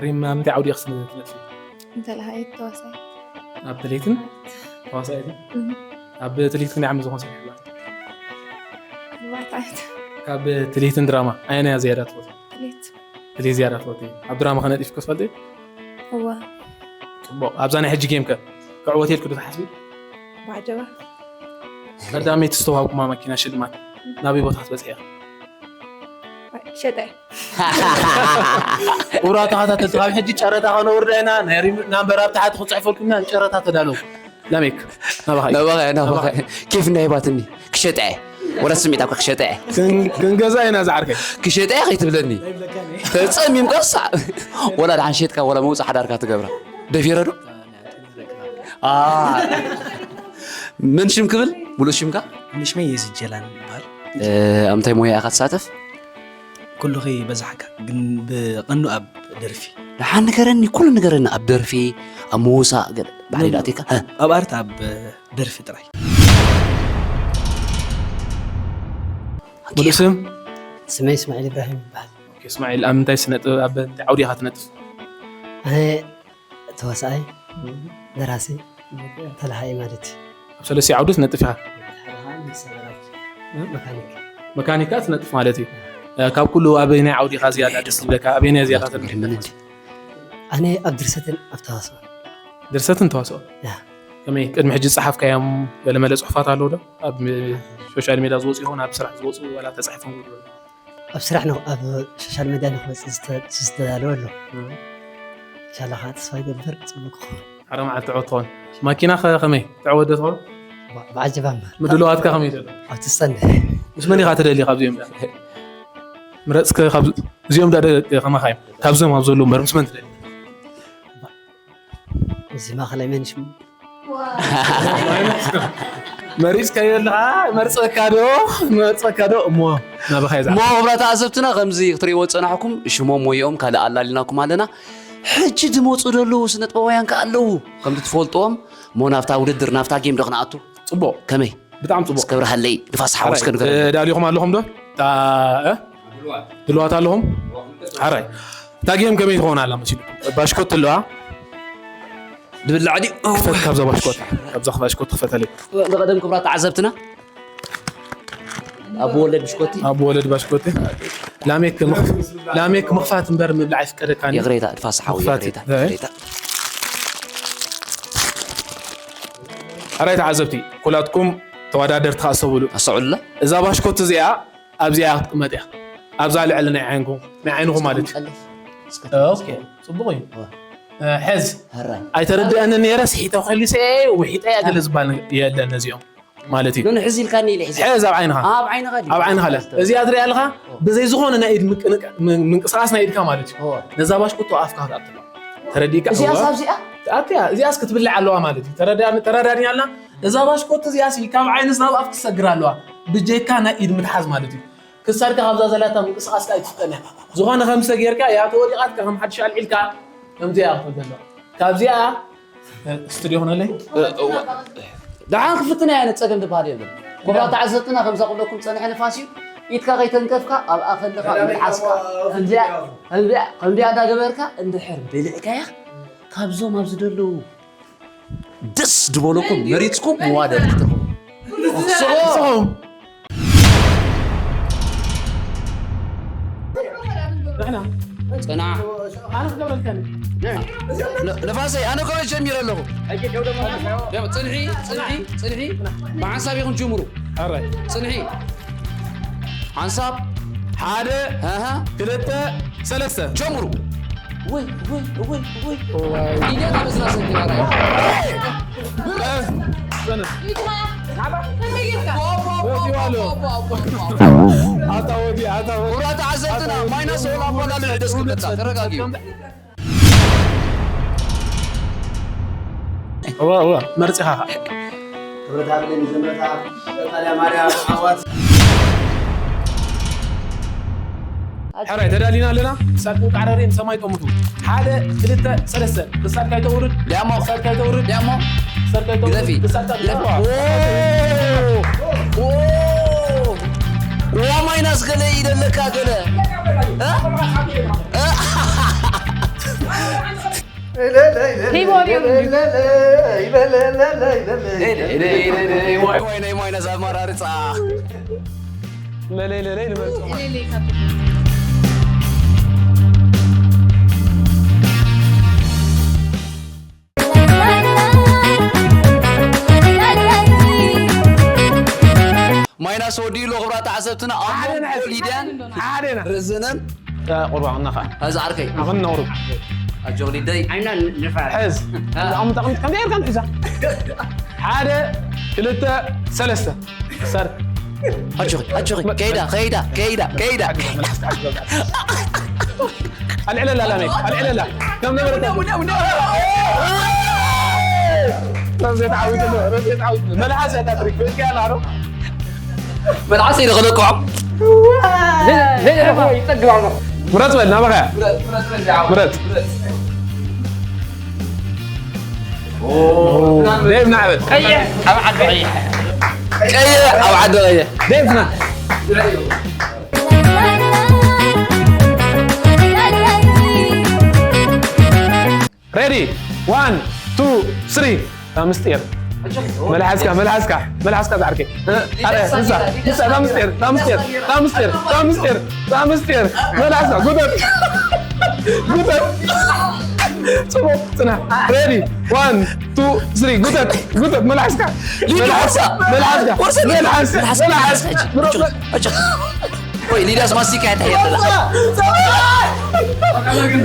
ሪም፣ ኣብ ምንታይ ዓውዲ ኢኺ ትነጥፊ? እንተ ለሃየት ተዋሳይ። ኣብ ትልሂትን ተዋሳኢትን? እህ። ኣብ ትልሂት ክንደይ ዓመት ዝኾን ሰሪሕላ? ኣርባዕተ ዓመት። ካብ ትልሂትን ድራማ ኣየናያ ዝያዳ ትፈትዎ? ትልሂት። ትልሂት ዝያዳ ትፈትዎ። ኣብ ድራማ ከነጢፍኪ ትፈልጢ? እወ። ጽቡቕ። ኣብዛ ናይ ሕጂ ጌም ከ ክዕወት ኢልኪ ዶ ትሓስቢ? ብዓጀባ። ቀዳመይቲ ዝተዋሃብኩማ ማኪና ሽልማት ናበይ ቦታ ክትበጽሕያ? ሸጠ። ክቡራት ተኸታተልቲ፣ ካብ ሕጂ ጨረታ ከነውርዳ ኢና። ናይ ሪም ናምበር ኣብ ታሕቲ ክጽሕፈልኩም ኢና። ንጨረታ ተዳለዉ። ላሜክ፣ ናባኻ እዩ። ናባኻ እያ፣ ናባኻ እያ። ኬፍ እንዳሂባትኒ፣ ክሸጠ እየ። ወላ ስሚዕታ እኳ ክሸጠ እየ። ክን-፣ ክንገዛ ኢና ዝዓርከይ። ክሸጠ እየ ከይትብለኒ። ተጸሚምካ ሳዕ። ወላ ደሓን ሸጥካ፣ ወላ መውጽእ ሓዳርካ ትገብራ። ደፊረ ዶ? ኣ። መን ሽም ክብል? ሙሉእ ሽምካ? ሽመይ የዝጀላን ይበሃል። እ፣ ኣብ ምንታይ ሞያ ኢኻ ትሳተፍ? ኩሉኺ በዛሕካ፣ ግን ብቐንዱ ኣብ ደርፊ። ደሓን ንገረኒ፣ ኩሉ ንገረኒ። ኣብ ደርፊ፣ ኣብ ምውሳእ፣ ገለ ባዕለይ ኖ፣ ኖ። ዳኣተካ? ሀ። ኣብ ኣርት፣ ኣብ ደርፊ ጥራይ። ሙሉእ ስም? ስመይ እስማዒል ኢብራሂም ይበሃል። ኦኬ፣ እስማዒል፣ ኣብ ምንታይ ስነ ጥበብ፣ ኣብ እንታይ ዓውዲ ኢኻ ትነጥፍ? ኣነ ተዋሳኣይ፣ እም። ደራሲ፣ እም። ተላሃይ ማለት እዩ። ኣብ ሰለስተ ዓውዲ ትነጥፍ ኢኻ? ሓደ ከዓ ምስ ሰበራት እ? መካኒክ። መካኒክ ከኣ ትነጥፍ ማለት እዩ። እ፣ ካብ ኩሉ ኣበየናይ ዓውዲ ኢኻ ዝያዳ ደስ ዝብለካ? ኣበየናይ ዝያዳ ተድንቕ? ኣነ ኣብ ድርሰትን ኣብ ተዋስኦን። ድርሰትን ተዋስኦን? ያ። ከመይ፣ ቅድሚ ሕጂ ዝጸሓፍካዮም ገለመለ ጽሑፋት ኣለዉ ዶ? ኣብ ሶሻል ሜድያ ዝወጹ ይኹን ኣብ ስራሕ ዝወጹ ዋላ ተጻሒፎም ዝውዕሉ? ኣብ ስራሕ ን-፣ ኣብ ሶሻል ሜድያ ንኽወጽእ ዝተ-፣ ዝተዳለወ ኣሎ። እም። ኢንሻላህ ከዓ ተስፋ ይገብር፣ ጽቡቅ ክኸውን። ሓደ መዓልቲ ትዕወት ትኸውን። ማኪና ኸ ከመይ? ትዕወት ዶ ትኸውን? ባ-፣ ብዓጀባ እምበር። ምድልዋትካ ከመይ ዘሎ? ኣብቲ ስታንድ። ምስ መን ኢኻ ትደሊ ካብዚኦም? ምረጽ ከ ካብ-፣ እዚኦም ዳ ደ-፣ ከማኻ እዮም። ካብዞም ኣብ ዘለዉ እምበር ምስ መን ትደሊ? እዚ ማእኸላይ መን ሽሙ? መሪጽካዮ ኣለኻ? መርጸካ ዶ? መርጸካ ዶ? እሞ ናባኻ እየ እሞ ዝዓርፍ። ክቡራት ተዓዘብትና፣ ከምዚ ክትርእይዎ ዝጸናሕኩም፣ ሽሞም ወይኦም ካልእ ኣላሊናኩም ኣለና። ሕጂ ዝመጹ ዘለዉ ስነጥበባውያን ከኣ ኣለዉ። ከምቲ ትፈልጥዎም፣ እሞ ናብታ ውድድር፣ ናብታ ጌም ዶ ክንኣቱ? ጽቡቕ። ከመይ? ብጣዕሚ ጽቡቕ። እስከ ብርሃለይ፣ ንፋስ ሓወስ ሓራይ፣ ከንገረኒ። እ፣ ዳሊኹም ኣለኹም ዶ? ታ-፣ እ? ድልዋት ኣለኹም? ሓራይ። እታ ጌም ከመይ ትኸውን ኣላ መሲልኩም? ባሽኮት ኣለዋ። ድብላዕ ድዩ? ክፈት ካብዛ ባሽኮት። ካብዛ ባሽኮት ክፈተለይ። ንቐደም ክቡራት ተዓዘብትና። ኣቡ ወለድ ብሽኮቲ። ኣቡ ወለድ ባሽኮቲ። ላሜክ ምኽ-፣ ላሜክ ምኽፋት እምበር ምብላዕ ኣይፍቀደካን እዩ። ይቕሬታ፣ ንፋስ ሓው፣ ምኽፋት ይቕሬታ፣ እዩ። ይቕሬታ። ኣራይ ተዓዘብቲ፣ ኩላትኩም ተወዳደርቲ ከኣ ኣስተውዕሉ። ኣስተውዕሉላ። እዛ ባሽኮት እዚኣ ኣብዚኣ ክትቅመጥ እያ። ኣብዛ ልዕሊ ናይ ዓይንኩም፣ ናይ ዓይንኹም ማለት እዩ። ቀልስ፣ እስከ ኦኬ፣ ጽቡቕ እዩ። ዋ። እ፣ ሕዝ። ሕራይ። ኣይተረድአንን ነይረ፣ ስሒተ ከሊሰ፣ ውሒጠ እያ ገለ ዝበሃል የለን ነዚኦም ማለት እዩ። ኖ፣ ኖ፣ ሕዚ ኢልካኒ ኢለ ሕዚ። ሕዝ ኣብ ዓይንኻ። ኣብ ዓይንኻ ድዩ? ኣብ ዓይንኻ ኣለ። እዚኣ ትሪኣ ኣለኻ? ኦ። ብዘይ ዝኾነ ናይ ኢድ ምንቅንቅ-፣ ምን-፣ ምንቅስቓስ ናይ ኢድካ ማለት እዩ። ኦ። ነዛ ባሽኮቶ ኣፍካ ክትኣትዋ። ተረዲእካ? እዚኣስ እዋ። ኣብዚኣ? ኣትያ፣ እዚኣስ ክትብላዕ ኣለዋ ማለት እዩ። ተረዳ-፣ ተረዳድኒ ኣላ? እዛ ባሽኮቶ እዚኣስ ካብ ዓይንስ ናብ ኣፍ ክትሰግር ኣለዋ። ብጀካ ናይ ኢድ ምትሓዝ ማለት እዩ። ክሳድካ ካብዛ ዘላታ ምንቅስቓስካ ኣይትፍጠን እያ። ዝኾነ ከምዚ ተጌርካ እያ ተወዲቓትካ ከም ሓድሽ ኣልዒልካ ከምዚ እያ ክትብል ዘለዋ። ካብዚኣ፣ እ፣ ስቱድዮ ኹነለይ? እ፣ እዋ። ደሓን ክፍትና እያ፣ ጸገም ዝበሃል የለን። ክቡራት ተዓዘብትና፣ ከምዛ ክብለኩም ጸኒሐ ንፋስ እዩ። ኢድካ ከይተንከፍካ ኣብኣ ከለኻ መልዓስካ ከምዚኣ ከምዚኣ ከምዚኣ እንዳገበርካ እንድሕር በሊዕካያ ካብዞም ኣብዚ ዘለዉ ደስ ዝበለኩም መሪፅኩም መዋደድ ክትረኽቡ። ንስኹም ንሕና ጽናሕ። ኣነ ክገብረልካ እየ። ን-፣ ንፋሰይ፣ ኣነ እኮ ጀሚረ ኣለኹ። ደም-፣ ጽንሒ፣ ጽንሒ፣ ጽንሒ። ብሓንሳብ ኢኹም ጅምሩ። ኣራይ። ጽንሒ። ሓንሳብ። ሓደ፣ ኣሃ። ክልተ፣ ሰለስተ። ጀምሩ። ወይ፣ ወይ፣ ወይ፣ ወይ። ዋይ። ኢደታ በዝና ሰኪራ ራይ። ኣታ ወዲ፣ ኣታ ወዲ። ኩብራት ተዓዘብትና፣ ማይናስ ኦል ኣባላልዑ ደስ ክብለካ። ተረጋግዩ። እዋ፣ እዋ፣ መርጺኻ ኸዓ። ክብረት ሃብለይ ንዘመታ፣ ቀጻልያ ማርያም ዓዋት። ሕራይ፣ ተዳሊና ኣለና። ክሳድኩም ቃዕረሪ ንሰማይ ጠምቱ። ሓደ፣ ክልተ፣ ሰለስተ። ክሳድካ ይተውርድ። ዲያሞ። ክሳድካ ይተውርድ። ዲያሞ። ክሳድካ ይተውርድ። ግደፊ። ክሳድካ ግደፊ። ይተውርድ። ኦ! ኦ! ዋ ማይናስ ገለ ይደለካ ገለ። እ? እ? ሂቦ ድዩ? ዋይ፣ ዋይ፣ ናይ ማይናስ ኣመራርጻ። ለለይ፣ ለለይ ንመርጾ። ማይናስ ወዲኡ ኣሎ፣ ክብራት ተዓዘብትና። ኣሞ ሓደና፣ ሊድያን ሓደና። ርዝነን ቁርባ ክና ኸዓ። እዚ ዓርከይ። ኣኽን ነቕርብ። ኣጆኽ ሊደይ። ዓይና ንፋር። ሕዝ። አ። ኣሙታ ከም፣ ከም ጌርካ ንሕዛ። ሓደ፣ ክልተ፣ ሰለስተ። ሰር። ኣጆኺ፣ ኣጆኺ። ከይዳ፣ ከይዳ፣ ከይዳ፣ ከይዳ። ኣልዕለላ ላመይ፣ ኣልዕለላ። ከም ነበረ። ረዜ ተዓዊቱ ኣሎ፣ ረዜ ተዓዊቱ ኣሎ። መልሓስ እያ እታ ትሪክ፣ በቃ ያላ ዶ? መልሓሰይ ዶ ክለቅዖ? ይጸግብ ኣሎ። ምረጽ በል፣ ናባኻ እያ። ምረጽ። ዴቭ ናዕበል። ቀይሕ ኣብ ዓዲ ቀይሕ። ቀይሕ ኣብ ዓዲ ቀይሕ። ዴቭ ና። ሬዲ፣ ዋን፣ ቱ፣ ስሪ። እታ ምስጢር። መልሓስካ፣ መልሓስካ፣ መልሓስካ ዝዓርከይ። ኣረ፣ ንሳ፣ ንሳ፣ እታ ምስጢር፣ እታ ምስጢር፣ እታ ምስጢር፣ እታ ምስጢር፣ እታ ምስጢር። መልሓስካ፣ ጉተት። ጉተት። ጽቡቕ፣ ጽናሕ። ሬዲ፣ ዋን፣ ቱ፣ ስሪ። ጉተት፣ ጉተት፣ መልሓስካ። ሊዱ፣ መልሓስካ፣ ወርሳ። መልሓስካ፣ ወርሳ፣ መልሓስካ፣ መልሓስካ። መልሓስካ። ወይ ሊዳስ ማስቲካ እያ ትሕየጥ ዘላ።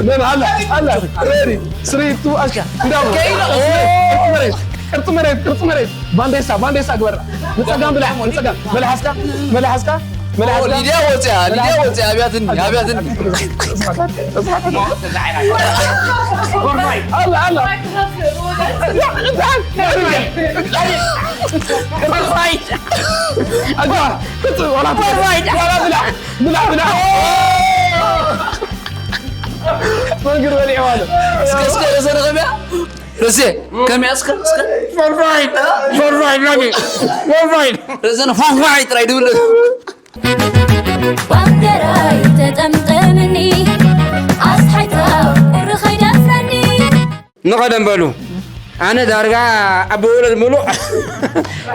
መን ኣላ? ኣላ። ሬዲ። ስሪ፣ ቱ፣ ኣክሽን። እንዳው። ከይዳ። ቅርጺ መሬት፣ ቅርጺ መሬት፣ ቅርጺ መሬት። ባንዴሳ፣ ባንዴሳ ግበር። ንጸጋም ብላዕ፣ ንጸጋም። መልሓስካ፣ መልሓስካ፣ ኦ፣ መልሓስካ። ሊድያ ወጽያ፣ ሊድያ ወጽያ። ኣብያትኒ፣ ኣብያትኒ። ኣላ፣ ኣላ። ኣላ። ኣላ። ብላ፣ ብላ፣ ብላ። መንግር በሊዕዋ ኣሎ። እስከ፣ እስከ፣ ርእሰ ንኸምያ? ርእሴ፣ ከመይ እስከ፣ እስከ? ፈርፋይ፣ ፈርፋይ፣ ናኒ፣ ፈርፋይ። ርእሰ ንፈርፋይ ጥራይ ድብል። ባንዴራይ ተጠምጠምኒ፣ ኣስሓይታ ቁሪ ከይደፍረኒ። ንቐደም በሉ። ኣነ ዳርጋ ኣቦ ወለድ ምሉእ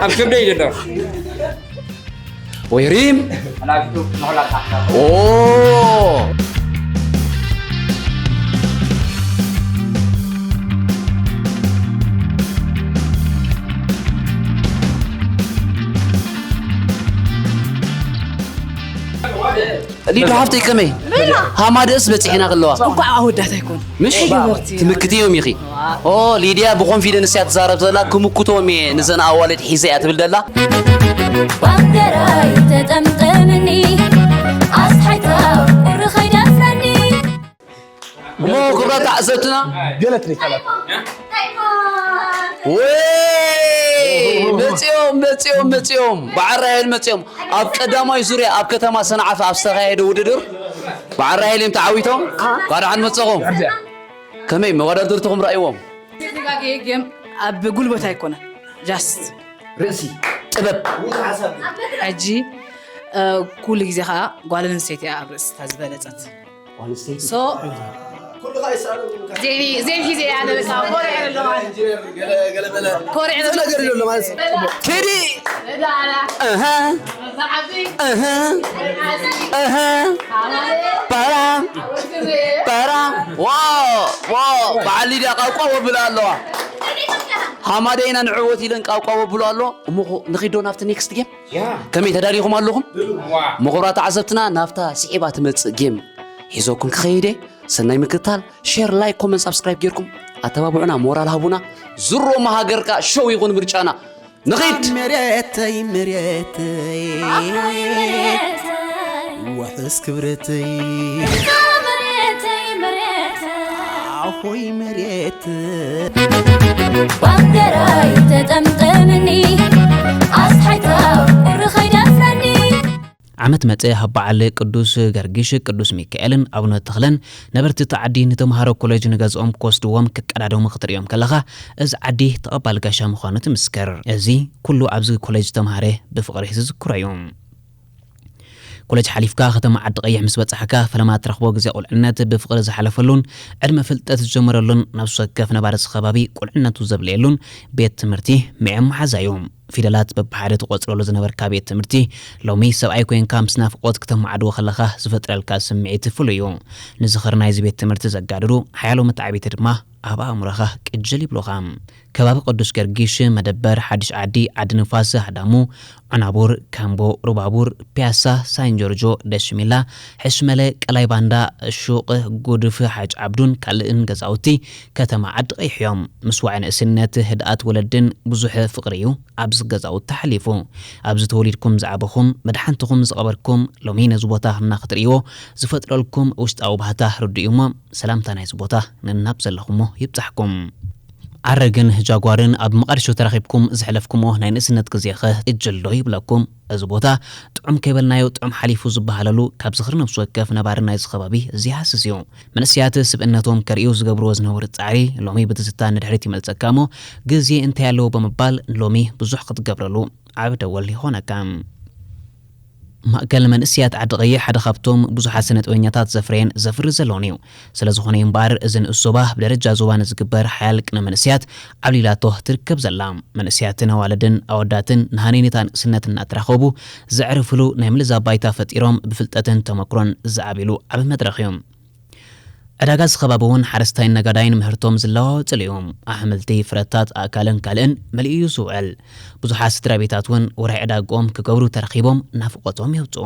ኣብ ከብደይ ዘሎ። ወይ ሪም። ኦ። ሊዱ ሓፍተይ ከመይ? ብላ። ሃማደስ በጺሕና ከለዋ። እንኳዕ ኣወዳት ኣይኮን። ምሽ? ኣይገበርቲ። ትምክትዮም ኢኺ። ኦ፣ ሊድያ ብኮንፊደንስ እያ ትዛረብ ዘላ፣ ክምክቶም እየ ንዘን ኣዋልድ ሒዘ እያ ትብል ዘላ። ባንዴራይ ተጠምጠምኒ፣ ኣስሓይታ ቁሪ ከይደፍረኒ። እሞ ክብራት ተዓዘብትና። ገለት ሪካላት። ወይ፣ መጺኦም፣ መጺኦም፣ መጺኦም። በዓል ራሄል መጺኦም። ኣብ ቀዳማይ ዙርያ ኣብ ከተማ ሰንዓፈ ኣብ ዝተኻየደ ውድድር በዓል ራሄል እዮም ተዓዊቶም። እንኳዕ ደሓን መጸኹም። ከመይ መወዳደርትኹም ረኣይዎም? ዝተጋገየ ጌም ኣብ ጉልበት ኣይኮነን። ጃስት ርእሲ ጥበብ። ሕጂ ኩሉ ግዜ ከዓ ጓል ኣንስተይቲ እያ ኣብ ርእስታ ዝበለፀት። ሶ ዜሚ ዜሚ ሒዘ እያ ንበቃ ኮርዐ ኣሎ ማለት ኮርዐ ኣሎ። ነገር ኣሎ ማለት ቴዲ እህ እህ እህ ፓራ ፓራ ዋው ዋው በዓል ሊድያ ቃውቋ ወብላ ኣለዋ። ሃማደይና ንዕወት ኢለን ቃውቋ ወብሎ ኣሎ። እሞ ንኺዶ ናብቲ ኔክስት ጌም ከመይ ተዳሊኹም ኣለኹም? ምኹብራት ተዓዘብትና ናብታ ስዒባ ትመጽእ ጌም ሒዞኩም ክኸይደ ሰናይ ምክትታል ሼር ላይክ ኮመንት ሳብስክራይብ ጌርኩም ኣተባብዑና ሞራል ሃቡና። ዝሮ መሃገርካ ሸው ይኹን ምርጫና። ንኺድ። መሬተይ መሬተይ ውሕስ ክብረተይ ኣኾይ መሬት ባንዴራይ ተጠምጠምኒ ኣስሓይታ ቁሪ ኸይደፍረኒ። ዓመት መጸ ኣብ በዓል ቅዱስ ገርጊሽ ቅዱስ ሚካኤልን ኣቡነ ተኽለን ነበርቲ እቲ ዓዲ ንተምሃሮ ኮሌጅ ንገዝኦም ክወስድዎም ክቀዳደሙ ክትርእዮም ከለኻ እዚ ዓዲ ተቐባሊ ጋሻ ምዃኑ ትምስክር። እዚ ኩሉ ኣብዚ ኮሌጅ ዝተምሃረ ብፍቕሪ ዝዝክሮ እዩ። ኮሌጅ ሓሊፍካ ከተማ ዓዲ ቀይሕ ምስ በጻሕካ ፈለማ ትረኽቦ ግዜ ቁልዕነት ብፍቕሪ ዝሓለፈሉን ዕድመ ፍልጠት ዝጀመረሉን ነብሲ ወከፍ ነባሪ እዚ ከባቢ ቁልዕነቱ ዘብለየሉን ቤት ትምህርቲ ምዒም መሓዛ እዩ። ፊደላት በብሓደ ትቖጽረሉ ዝነበርካ ቤት ትምህርቲ ሎሚ ሰብኣይ ኮይንካ ምስ ናፍቖት ክተማዕድዎ ከለኻ ዝፈጥረልካ ስምዒት ፍሉይ እዩ። ንዝኽሪ ናይዚ ቤት ትምህርቲ ዘጋድዱ ሓያሎ መተዓብይቲ ድማ ኣብ ኣእምሮኻ ቅጅል ይብሉኻ። ከባቢ ቅዱስ ጊዮርጊስ፣ መደበር፣ ሓድሽ ዓዲ፣ ዓዲ ንፋስ፣ ሃዳሙ፣ ዑናቡር፣ ካምቦ፣ ሩባቡር፣ ፒያሳ፣ ሳን ጆርጆ፣ ደሽሚላ፣ ሕሽመለ፣ ቀላይ ባንዳ፣ ሹቕ፣ ጉድፍ፣ ሓጅ ዓብዱን ካልእን ገዛውቲ ከተማ ዓዲ ቀይሕ እዮም። ምስዋዕ ንእስነት፣ ህድኣት ወለድን ብዙሕ ፍቕሪ እዩ ኣብዚ ገዛውቲ ሓሊፉ። ኣብዚ ተወሊድኩም ዝዓበኹም፣ መድሓንትኹም ዝቐበርኩም፣ ሎሚ ነዚ ቦታ እና ክትርእይዎ ዝፈጥረልኩም ውሽጣዊ ባህታ ርዱእ እዩ እሞ ሰላምታ ናይዚ ቦታ ነናብ ዘለኹሞ ይብጻሕኩም። ኣረግን ጃጓርን ኣብ መቓድሾ ተራኺብኩም ዘሕለፍኩሞ ናይ ንእስነት ግዜኸ እጅልዶ ይብለኩም? እዚ ቦታ ጥዑም ከይበልናዮ ጥዑም ሓሊፉ ዝበሃለሉ ካብ ዝኽሪ ነብሲ ወከፍ ነባሪ ናይዚ ከባቢ ዝይሃስስ እዩ። መንእሰያት ስብእነቶም ከርእዩ ዝገብርዎ ዝነበሩ ጻዕሪ ሎሚ ብትዝታ ንድሕሪት ይመልሰካ እሞ ግዜ እንታይ ኣለዎ ብምባል ሎሚ ብዙሕ ክትገብረሉ ዓቢ ደወል ይኾነካ። ማእከል መንእሰያት ዓዲ ቀይሕ ሓደ ካብቶም ብዙሓት ስነ ጥበበኛታት ዘፍረየን ዘፍሪ ዘሎን እዩ። ስለ ዝኾነ እዩ እምበኣር እዚ ንኡስ ዞባ ብደረጃ ዞባ ንዝግበር ሓያል ቅነ መንእሰያት ዓብሊላቶ ትርከብ ዘላ። መንእሰያትን ኣዋልድን ኣወዳትን ንሃነይነታ ንእስነት እናተራኸቡ ዘዕርፍሉ ናይ ምልዛ ባይታ ፈጢሮም ብፍልጠትን ተመክሮን ዝዓብሉ ዓቢ መድረኽ እዩ። ዕዳጋ እዚ ከባቢ እውን ሓረስታይን ነጋዳይን ምህርቶም ዝለዋወጥሉ እዩ። ኣሕምልቲ፣ ፍረታት፣ ኣእካልን ካልእን መሊኡ እዩ ዝውዕል። ብዙሓት ስድራ ቤታት እውን ወርሒ ዕዳግኦም ክገብሩ ተረኺቦም ናፍቖቶም የውፅኡ።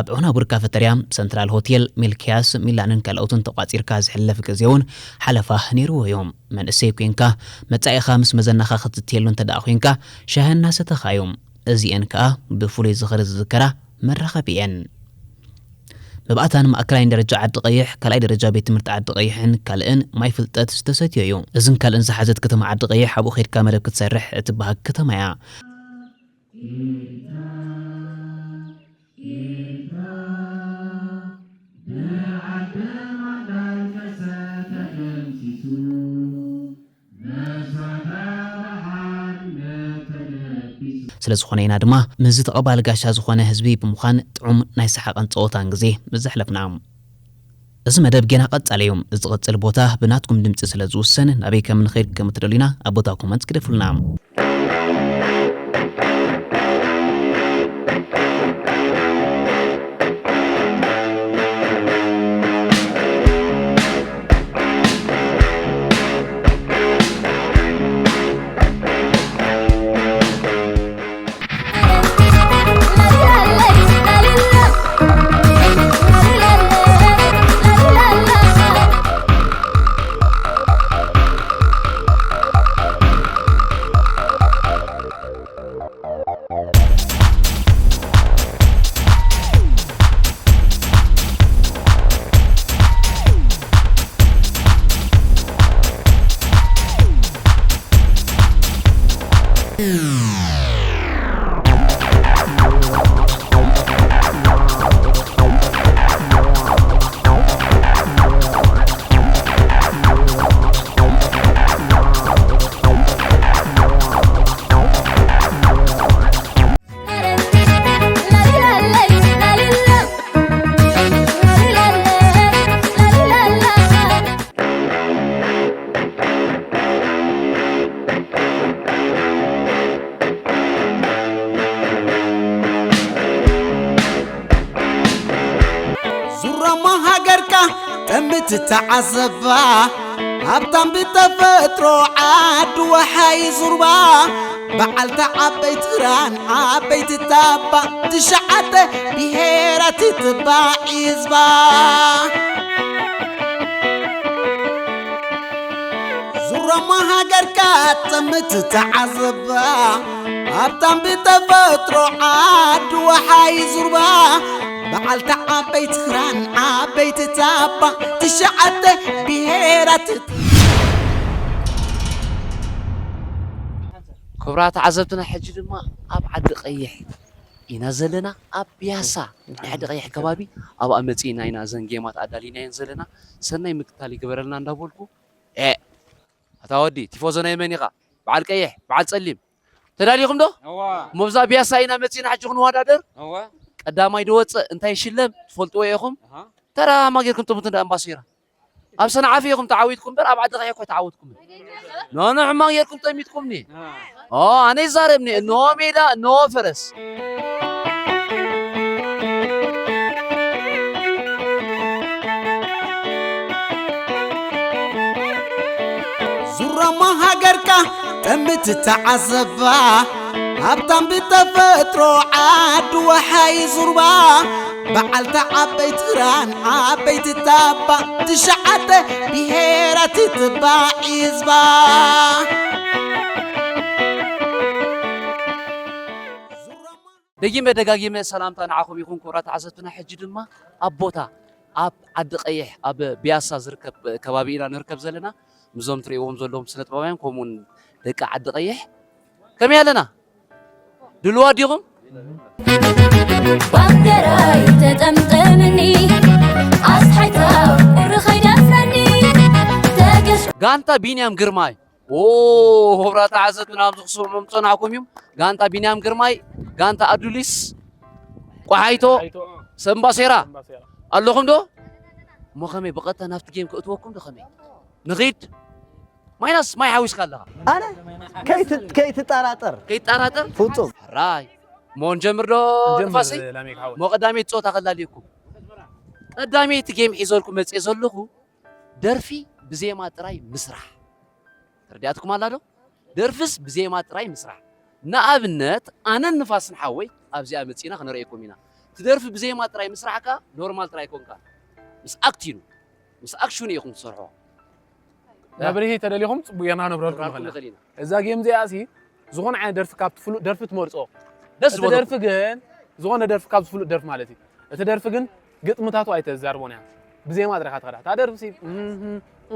ኣብ ዑናቡር ካፈተርያ፣ ሰንትራል ሆቴል፣ ሚልክያስ፣ ሚላንን ካልኦትን ተቋፂርካ ዝሕለፍ ግዜ እውን ሓለፋ ነይርዎ እዩ። መንእሰይ ኮይንካ መጻኢኻ ምስ መዘናኻ ክትትየሉ እንተ ደኣ ኮይንካ ሻሂ እናሰተኻ እዩ። እዚኤን ከኣ ብፍሉይ ዝኽሪ ዝዝከራ መራኸቢ እየን። መባእታን ማእከላይን ደረጃ ዓዲ ቀይሕ፣ ካልኣይ ደረጃ ቤት ትምህርቲ ዓዲ ቀይሕን ካልእን ማይ ፍልጠት ዝተሰትዮ እዩ። እዝን ካልእን ዝሓዘት ከተማ ዓዲ ቀይሕ ኣብኡ ኸይድካ መደብ ክትሰርሕ እትበሃግ ከተማ እያ። ስለ ዝኾነ ኢና ድማ ምስዚ ተቐባሊ ጋሻ ዝኾነ ህዝቢ ብምዃን ጥዑም ናይ ሰሓቕን ጸወታን ግዜ ዘሕለፍና። እዚ መደብ ጌና ቀጻሊ እዩ። ዝቕጽል ቦታ ብናትኩም ድምጺ ስለ ዝውሰን ናበይ ከም ንኸይድ ከም ትደልዩና ኣብ ቦታ ኮመንት ግደፉልና። ትተዓዘባ ሃብታም ብተፈጥሮ ዓዲ ወሓይ ዙርባ በዓልቲ ዓበይቲ ክራን ዓበይቲ ታባ ትሽዓተ ብሄራት ትባዕ ህዝባ ዙረማ ሃገርካ ጥምት ተዓዘባ ሃብታም ብተፈጥሮ ዓዲ ወሓይ ዙርባ በዓልቲ ዓበይቲ ክራን ዓበይቲ ታባ ትሽዓተ ብሄራት ክቡራት ተዓዘብትና ሕጂ ድማ ኣብ ዓዲ ቀይሕ ኢና ዘለና ኣብ ፒያሳ ናይ ዓዲ ቀይሕ ከባቢ ኣብኣ መፂእና ኢና እዘን ጌማት ኣዳሊናየን ዘለና ሰናይ ምክትታል ይግበረልና እንዳበልኩ እ ኣታ ወዲ ቲፎዞ ናይ መን ኢኻ በዓል ቀይሕ በዓል ፀሊም ተዳሊኹም ዶ እሞ ብዛ ፒያሳ ኢና መፂእና ሕጂ ክንወዳደር ቀዳማይ ድወፅእ እንታይ ይሽለም ትፈልጥዎ ኢኹም ተራ ሃማ ጌርኩም ጥሙት እንዳ እምባሶይራ ኣብ ሰንዓፈ ኢኹም ተዓዊትኩም እምበር ኣብ ዓዲ ቀይሕ እኮ ተዓወትኩም ኖኖ ሕማቕ ጌርኩም ጠሚትኩምኒ ኦ ኣነ ይዛረብኒ እንሆ ሜዳ እንሆ ፈረስ ዙረማ ሃገርካ ጠምት ተዓዘባ ሃብታም ብተፈጥሮ ዓዲ ወሓይ ዙርባ በዓልቲ ዓበይቲ ክራን ዓበይቲ ታባ ትሽዓተ ብሄራት ትባዕ ህዝባ ደጊመ ደጋጊመ ሰላምታ ንዓኹም ይኹን ክቡራት ተዓዘብትና ሕጂ ድማ ኣብ ቦታ ኣብ ዓዲ ቀይሕ ኣብ ቢያሳ ዝርከብ ከባቢ ኢና ንርከብ ዘለና ምስዞም ትርእይዎም ዘለኹም ስነጥበባውያን ከምኡውን ደቂ ዓዲ ቀይሕ ከመይ ኣለና ድልዋት ዲኹም ባንዴራይ ተጠምጠምኒ ኣስሓይታ ቁሪ ከይደፍረኒ ተገሽ ጋንታ ቢንያም ግርማይ ኦ ሆብራ ተዓዘብትና ኣብዚ ክስምዑም ጸናሕኩም እዮም ጋንታ ቢንያም ግርማይ ጋንታ ኣዱሊስ ቆሓይቶ ሰምባሴራ ኣለኹም ዶ እሞ ከመይ ብቐጥታ ናብቲ ጌም ክእትወኩም ዶ ከመይ ንኺድ ማይናስ ማይ ሓዊስካ ኣለኻ ኣነ ከይትጠራጠር ከይትጠራጠር ፍጹም ራይ እሞ ንጀምር ዶ ንፋሰይ እሞ ቀዳመይቲ ጸወታ ከላልየኩም ቀዳመይቲ ጌም ሒዘልኩም መፅየ ዘለኹ ደርፊ ብዜማ ጥራይ ምስራሕ ተረዲኣትኩም ኣላ ዶ ደርፍስ ብዜማ ጥራይ ምስራሕ ንኣብነት ኣነን ንፋስን ሓወይ ኣብዚኣ መፂና ክነርእየኩም ኢና ትደርፊ ብዜማ ጥራይ ምስራሕ ከ ኖርማል ጥራይ ኮንካ ምስ ኣክቲኑ ምስ ኣክሽኑ ኢኹም ትሰርሖ መብርሂ ተደሊኹም ጽቡቅ ጌርና ክነብረልኩም ንኽእል ኢና እዛ ጌም እዚኣ ሲ ዝኾነ ዓይነት ደርፊ ካብቲ ፍሉጥ ደርፊ ትመርጾ ደስ እቲ ዝበለኩም ደርፊ ግን ዝኾነ ደርፊ ካብዚ ፍሉጥ ደርፊ ማለት እዩ እቲ ደርፊ ግን ግጥምታቱ ኣይተዛርቦን እያ ብዜማ ጥራኻ ትኸዳ እታ ደርፊ ሲ እህ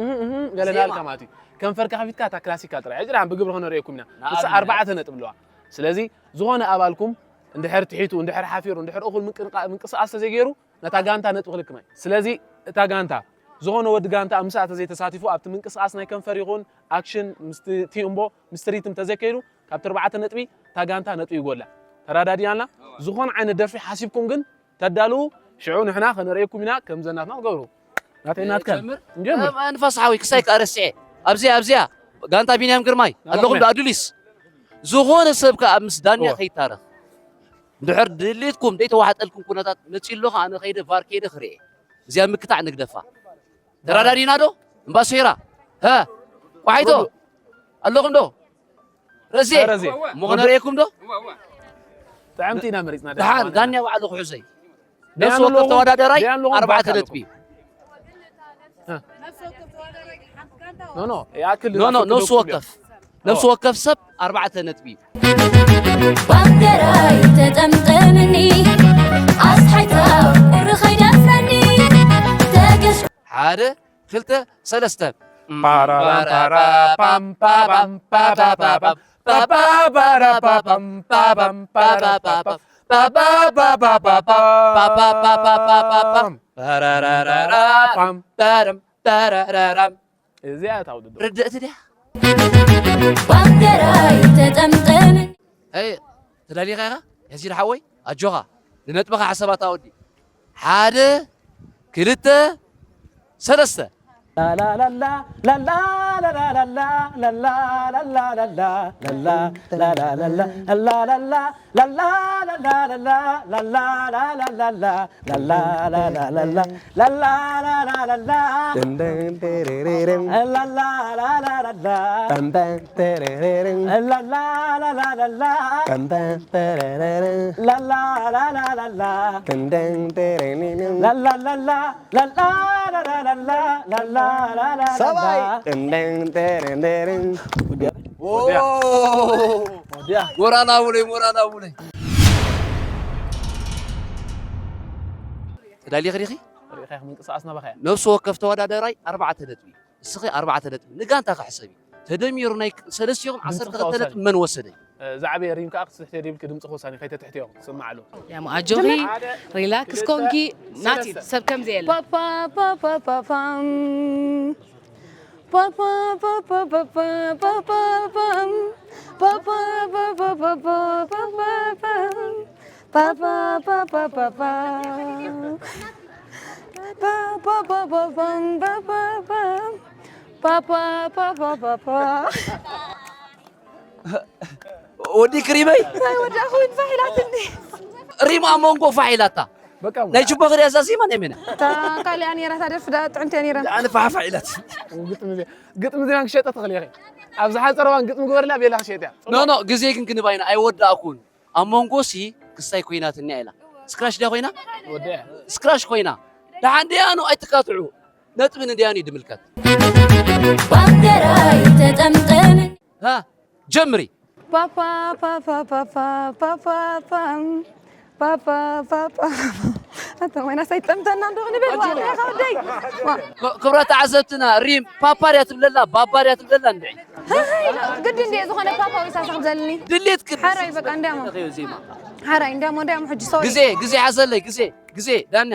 እህ እህ ገለ ዜማ። ናልካ ማለት እዩ ከንፈርካ ከፊትካ እታ ክላሲካል ጥራይ ሕጂ ደሓን ብግብሪ ከነርእየኩም ኢና ንሳ ንኣብነት። ኣርባዕተ ነጥቢ ኣለዋ ስለዚ ዝኾነ ኣባልኩም እንድሕር ትሒቱ እንድሕር ሓፊሩ እንድሕር እኹል ምንቅንቃ- ምንቅስቃስ ተዘይገይሩ ነታ ጋንታ ነጥቢ ክልክም እያ። ስለዚ እታ ጋንታ፣ ዝኾነ ወዲ ጋንታ ኣብ ምስኣ ተዘይተሳቲፉ ኣብቲ ምንቅስቃስ ናይ ከንፈር ይኹን ኣክሽን ምስቲ ቲእምቦ ምስቲ ሪትም ተዘይከይዱ ካብቲ ኣርባዕተ ነጥቢ እታ ጋንታ ነጥቢ ይጎድላ። ተረዳዲኣና? ዝኾነ ዓይነት ደርፊ ሓሲብኩም ግን ተዳልዉ ሽዑ ንሕና ከነርእየኩም ኢና ከምዘን ናትና ክገብሩ። ናተይ ናትከን። ንጀምር? ንጀምር። ኣንፋስ ሓወይ ክሳይ ከኣ ረሲዐ ኣብዚኣ ኣብዚኣ ጋንታ ቢንያም ግርማይ ኣለኹም ዶ ኣዱሊስ ዝኾነ ሰብ ከኣ ምስ ዳንያ ከይታረኽ እንድሕር ድሌትኩም ዘይተዋሕጠልኩም ኩነታት መፂኡ ኣሎ ከዓ ኣነ ከይደ ቫር ከይደ ክርኤ እዚኣ ምክታዕ ንግደፋ ተራዳዲና ዶ እምባሶይራ ሀ ቋሒቶ ኣለኹም ዶ ረዜ ረዜ። እሞ ክነርእየኩም ዶ ጥዕምቲ ኢና መሪፅና ደሓን ዳንያ ባዕሉ ክሕዘይ ነፍሲ ወከፍ ተወዳደራይ ኣርባዕተ ነጥቢ ኖ ኖ ይኣክል ኖ ኖ ነፍሲ ወከፍ ነፍሲ ወከፍ ሰብ ኣርባዕተ ነጥቢ እዩ። ባንዴራይ ተጠምጠምኒ ኣስሓይታ ቁሪ ከይደፍረኒ ተገሽ ሓደ ክልተ ሰለስተ እዚኣ እታ ውድድር ርድእቲ ድያ ባንዴራይ ተጠምጠምን ኣይ ተዳሊኻ ኢኻ ሕዚ ሓወይ ኣጆኻ ንነጥብኻ ሓሰባታ ወዲ ሓደ ክልተ ሰለስተ ሰብኣይ። ሞራና ውለይ፣ ሞራና ውለይ። ተዳሊኺ ዲኺ? ርኢኻያ ምንቅስቓስ ናባኻ እያ። ነፍሲ ወከፍ ተወዳዳራይ ኣርባዕተ ነጥቢ። እስኺ ኣርባዕተ ነጥቢ ንጋንታ ክሕሰብ እዩ። ተደሚሩ ናይ ሰለስቲኹም ዓሰርተ ክልተ ነጥቢ መን ወሰደ? እ፣ ዝዓበየ ሪም ከኣ ክትትሕትዮ ዘይብልኪ ድምጺ ክወሳኒ ከይተትሕትዮ ስምዓሉ። ያም ኣጆኺ፣ ሪላክስ ኮንኪ፣ ናቲ ሰብ ከም ዘየለ። ፓፓ፣ ፓፓ፣ ፓፓም። ፓፓ፣ ፓፓ፣ ፓፓ፣ ፓፓ፣ ፓፓም። ፓፓ፣ ፓፓ፣ ፓፓ፣ ፓፓ፣ ፓፓም። ፓፓ፣ ፓፓ፣ ፓፓ። ፓፓ፣ ፓፓ፣ ፓፓም፣ ፓፓ፣ ፓፓ። ፓፓ፣ ፓፓ፣ ፓፓ። ወዲ ክሪመይ። ናይ ወዲ ኣኹን ፋሕ ኢላትኒ። ሪም ኣብ መንጎ ፋሕ ኢላታ። በቃ፣ ናይ ችቦ ክሪያ ዛዚማ ናይ መን? እታ ካልኣ ነይራ፣ እታ ደርፊ ደኣ ጥዕምቲ እያ ነይራ። ኣነ ፋሕ ፋሕ ኢላት። ግጥሚ ዜ-፣ ግጥሚ ዜማን ክሸጠ ትኽእል ኢኺ። ኣብ ዝሓጸረ እዋን ግጥሚ ግበርላ፣ ቤላ ክሸጥ እያ። ኖ፣ ኖ፣ ግዜ ግን ክንባይና ኣይወዳእኩን። ኣብ መንጎ ሲ ክስታይ ኮይናትኒ ኢላ። ስክራሽ ድያ ኮይና? ወዲያ። ስክራሽ ኮይና። ደሓን ደያኑ ኣይትካትዑ። ነጥቢ ንደያኑ ይድምልከት። ባንዴራይ ተጠምጠመ። ሃ፣ ጀምሪ። ፓፓ፣ ፓፓ፣ ፓፓ፣ ፓፓ፣ ፓም። ፓፓ፣ ፓፓ፣ ፓፓ። ኣታ ወይና ሳይጠምተና እንዶ ንበል፣ ዋ፣ ወደይ። ዋ። ክ-፣ ክብራት ተዓዘብትና፣ ሪም ፓፓ ድያ ትብለላ፣ ባባ ድያ ትብለላ እንድዒ። ሃይ፣ ግዲ እንድየ ዝኾነ ፓፓ ወይ ሳሳ ክብዘልኒ። ድሌት ክድ-፣ ሓራይ በቃ እንድያሞ። ዜማ። ሓራይ እንድያሞ፣ እንድያሞ ሕጂ፣ ሶሪ። ግዜ፣ ግዜ ሓዘለይ፣ ግዜ፣ ግዜ፣ ዳኛ።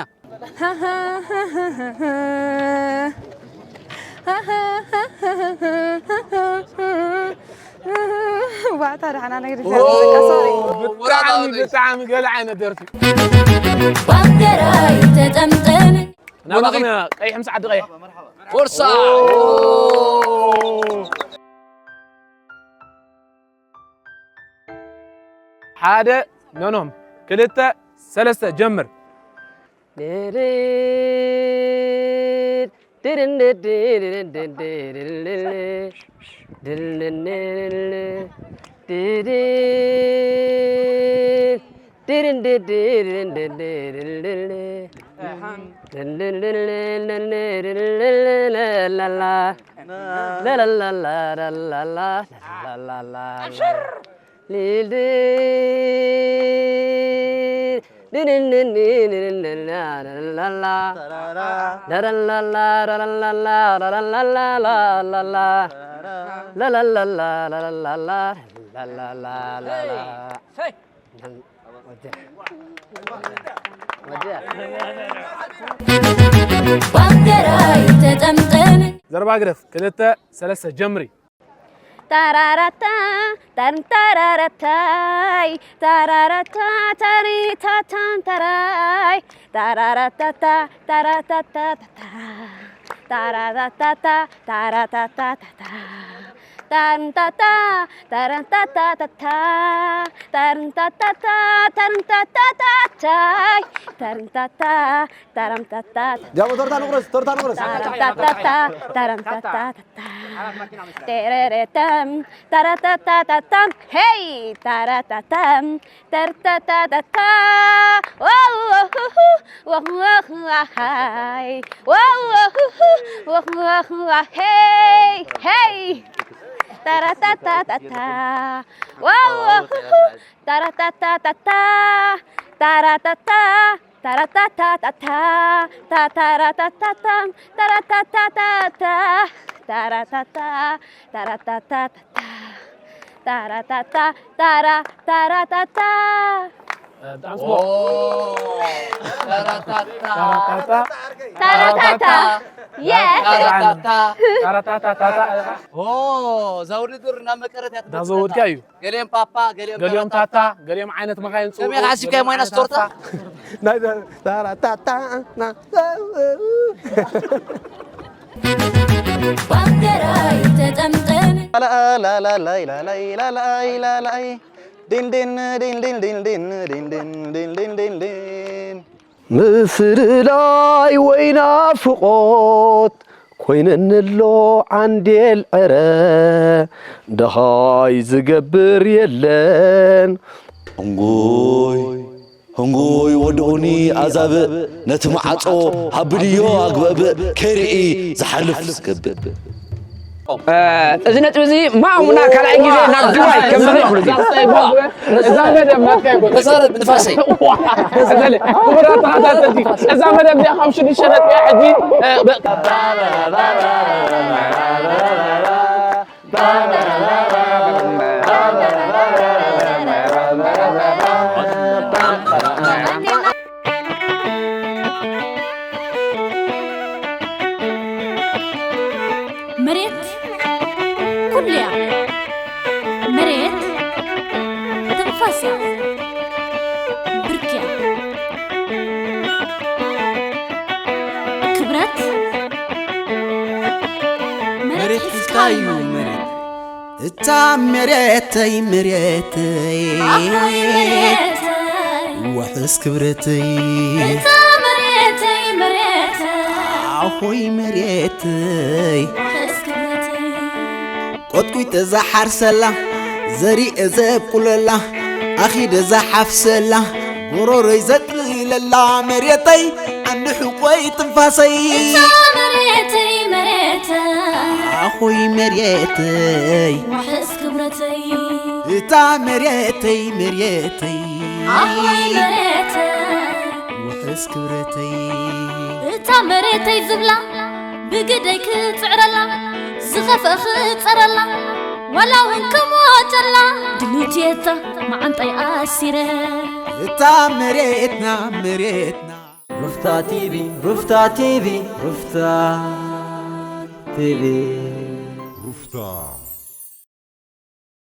ዋታ ደሓና ነገር ኦ፣ ይዛረብ፣ በቃ፣ ሶሪ። ብጣዕሚ፣ ብጣዕሚ ገለ ዓይነት ደርፊ። ባንዴራይ ተጠምጠመ። ናባኹም ኢና፣ ቀይሕ ምስ ዓዲ ቀይሕ። ፎርሳ። ኦ። ሓደ፣ ኖኖም። ክልተ፣ ሰለስተ፣ ጀምር። ባንዴራይ ተጠምጠመ። ዘረባ ግደፍ፣ ክልተ፣ ሰለስተ፣ ጀምሪ። ታራራታ፣ ታን ታራራታይ፣ ታራራታ፣ ታሪታታን ታራይ፣ ታራራታታ፣ ታራታታታታ፣ ታራታታታ፣ ታራታታታታ፣ ታንታታ፣ ታረንታታታታ፣ ታርንታታታ፣ ታርንታታታታይ፣ ታርንታታ፣ ታራምታታ፣ ጃቦ ቶርታ ንቑረስ፣ ቶርታ ንቑረስ። ታራምታታ፣ ታራምታታ፣ ቴረረተም፣ ታራታታታታም፣ ሄይ፣ ታራታታም፣ ተርታታታታ፣ ዋው፣ ወሁሁ፣ ወሁዋሃይ፣ ዋው፣ ወሁሁ፣ ወሁዋሃ፣ ሄይ፣ ሄይ፣ ታራታታታታ፣ ዋው፣ ወሁሁ፣ ታራታታታታ፣ ታራታታ፣ ታራታታታታ፣ ታታራታታታም፣ ታራታታታታ፣ ታራታታ፣ ታራታታታታ፣ ታራታታ፣ ታራ፣ ታራታታ። ብጣዕሚ ጽቡቕ። ታራታታ። ታራታታ። ታራታታ። የ። ታራታታ። ታራታታ። ኦ፣ እዛ ውድድር ናብ መቀረት እያ ትበጽሕ እንዳዘወድካ ዘላ። እዩ። ገሊኦም ፓፓ፣ ገሊኦም ገሊኦም ታራታታ። ታታ፣ ገሊኦም ዓይነት መኻይን ጽውኡ፣ ከመይ ሓሲብካዮ ገሊኦም ሞይናስ ዓይነት ቶርታ? ሃፋ። ናይ ታራታታ፣ ና-፣ ባንዴራይ ተጠምጠመ። ላላይ ላላይ ላላይ ላላይ ላላይ ዲን ዲን ዲን ዲን ዲን ዲን ዲን ዲን ዲን ዲን ዲን ዲን ምስልላይ ወይ ናፍቖት ኮይነኒ ኣሎ ዓንዴል ዕረ ደሃይ ዝገብር የለን። ህንጉይ ህንጉይ ወድኡኒ ኣዛብእ ነቲ መዓጾ ሃብልዮ ኣግበእብእ ከይርኢ ዝሓልፍ ዝገብእ እዚ ነጥቢ እዚ ማሙና ካልኣይ ግዜ ናብ ዱባይ ከም ዝብሎ እዛ መደብ መካይ ቦታ ተዛረብ ንፋሰይ ክቡራት ተኸታተልቲ እዛ መደብ እዚኣ ካብ ሽዱሽተ ነጥቢ ሕጂ መሬት ኩሉ እያ። መሬት ትንፋስ እያ። ብርክ እያ። ክብረት መሬት ሒዝካ እዩ መሬት እታ መሬተይ መሬተይ ኣኾይ መሬተይ ውሕስ ክብረተይ እታ መሬተይ መሬተይ ኣኾይ መሬተይ ሕስ ክብረተይ ቆጥቂጠ ዝሓርሰላ ዘሪኤ ዘብቁለላ ኣኺደ ዝሓፍሰላ ጎሮሮይ ዘጥልለላ መሬተይ ዓንዲ ሕቆይ ትንፋሰይ እታ መሬተይ መሬተይ ኣኾይ መሬተይ ዋሕስ ክብረተይ እታ መሬተይ መሬተይ ኣኾይ መሬተይ ውሕስ ክብረተይ እታ መሬተይ ዝብላ ብግደይ ክጽዕረላ ዝኸፍአ ክጸረላ ዋላ እውን ክሞተላ ድልውቲ እታ መዓንጣይ ኣሲረ እታ መሬትና መሬትና ሩፍታ ቲቪ ሩፍታ ቲቪ ሩፍታ ቲቪ ሩፍታ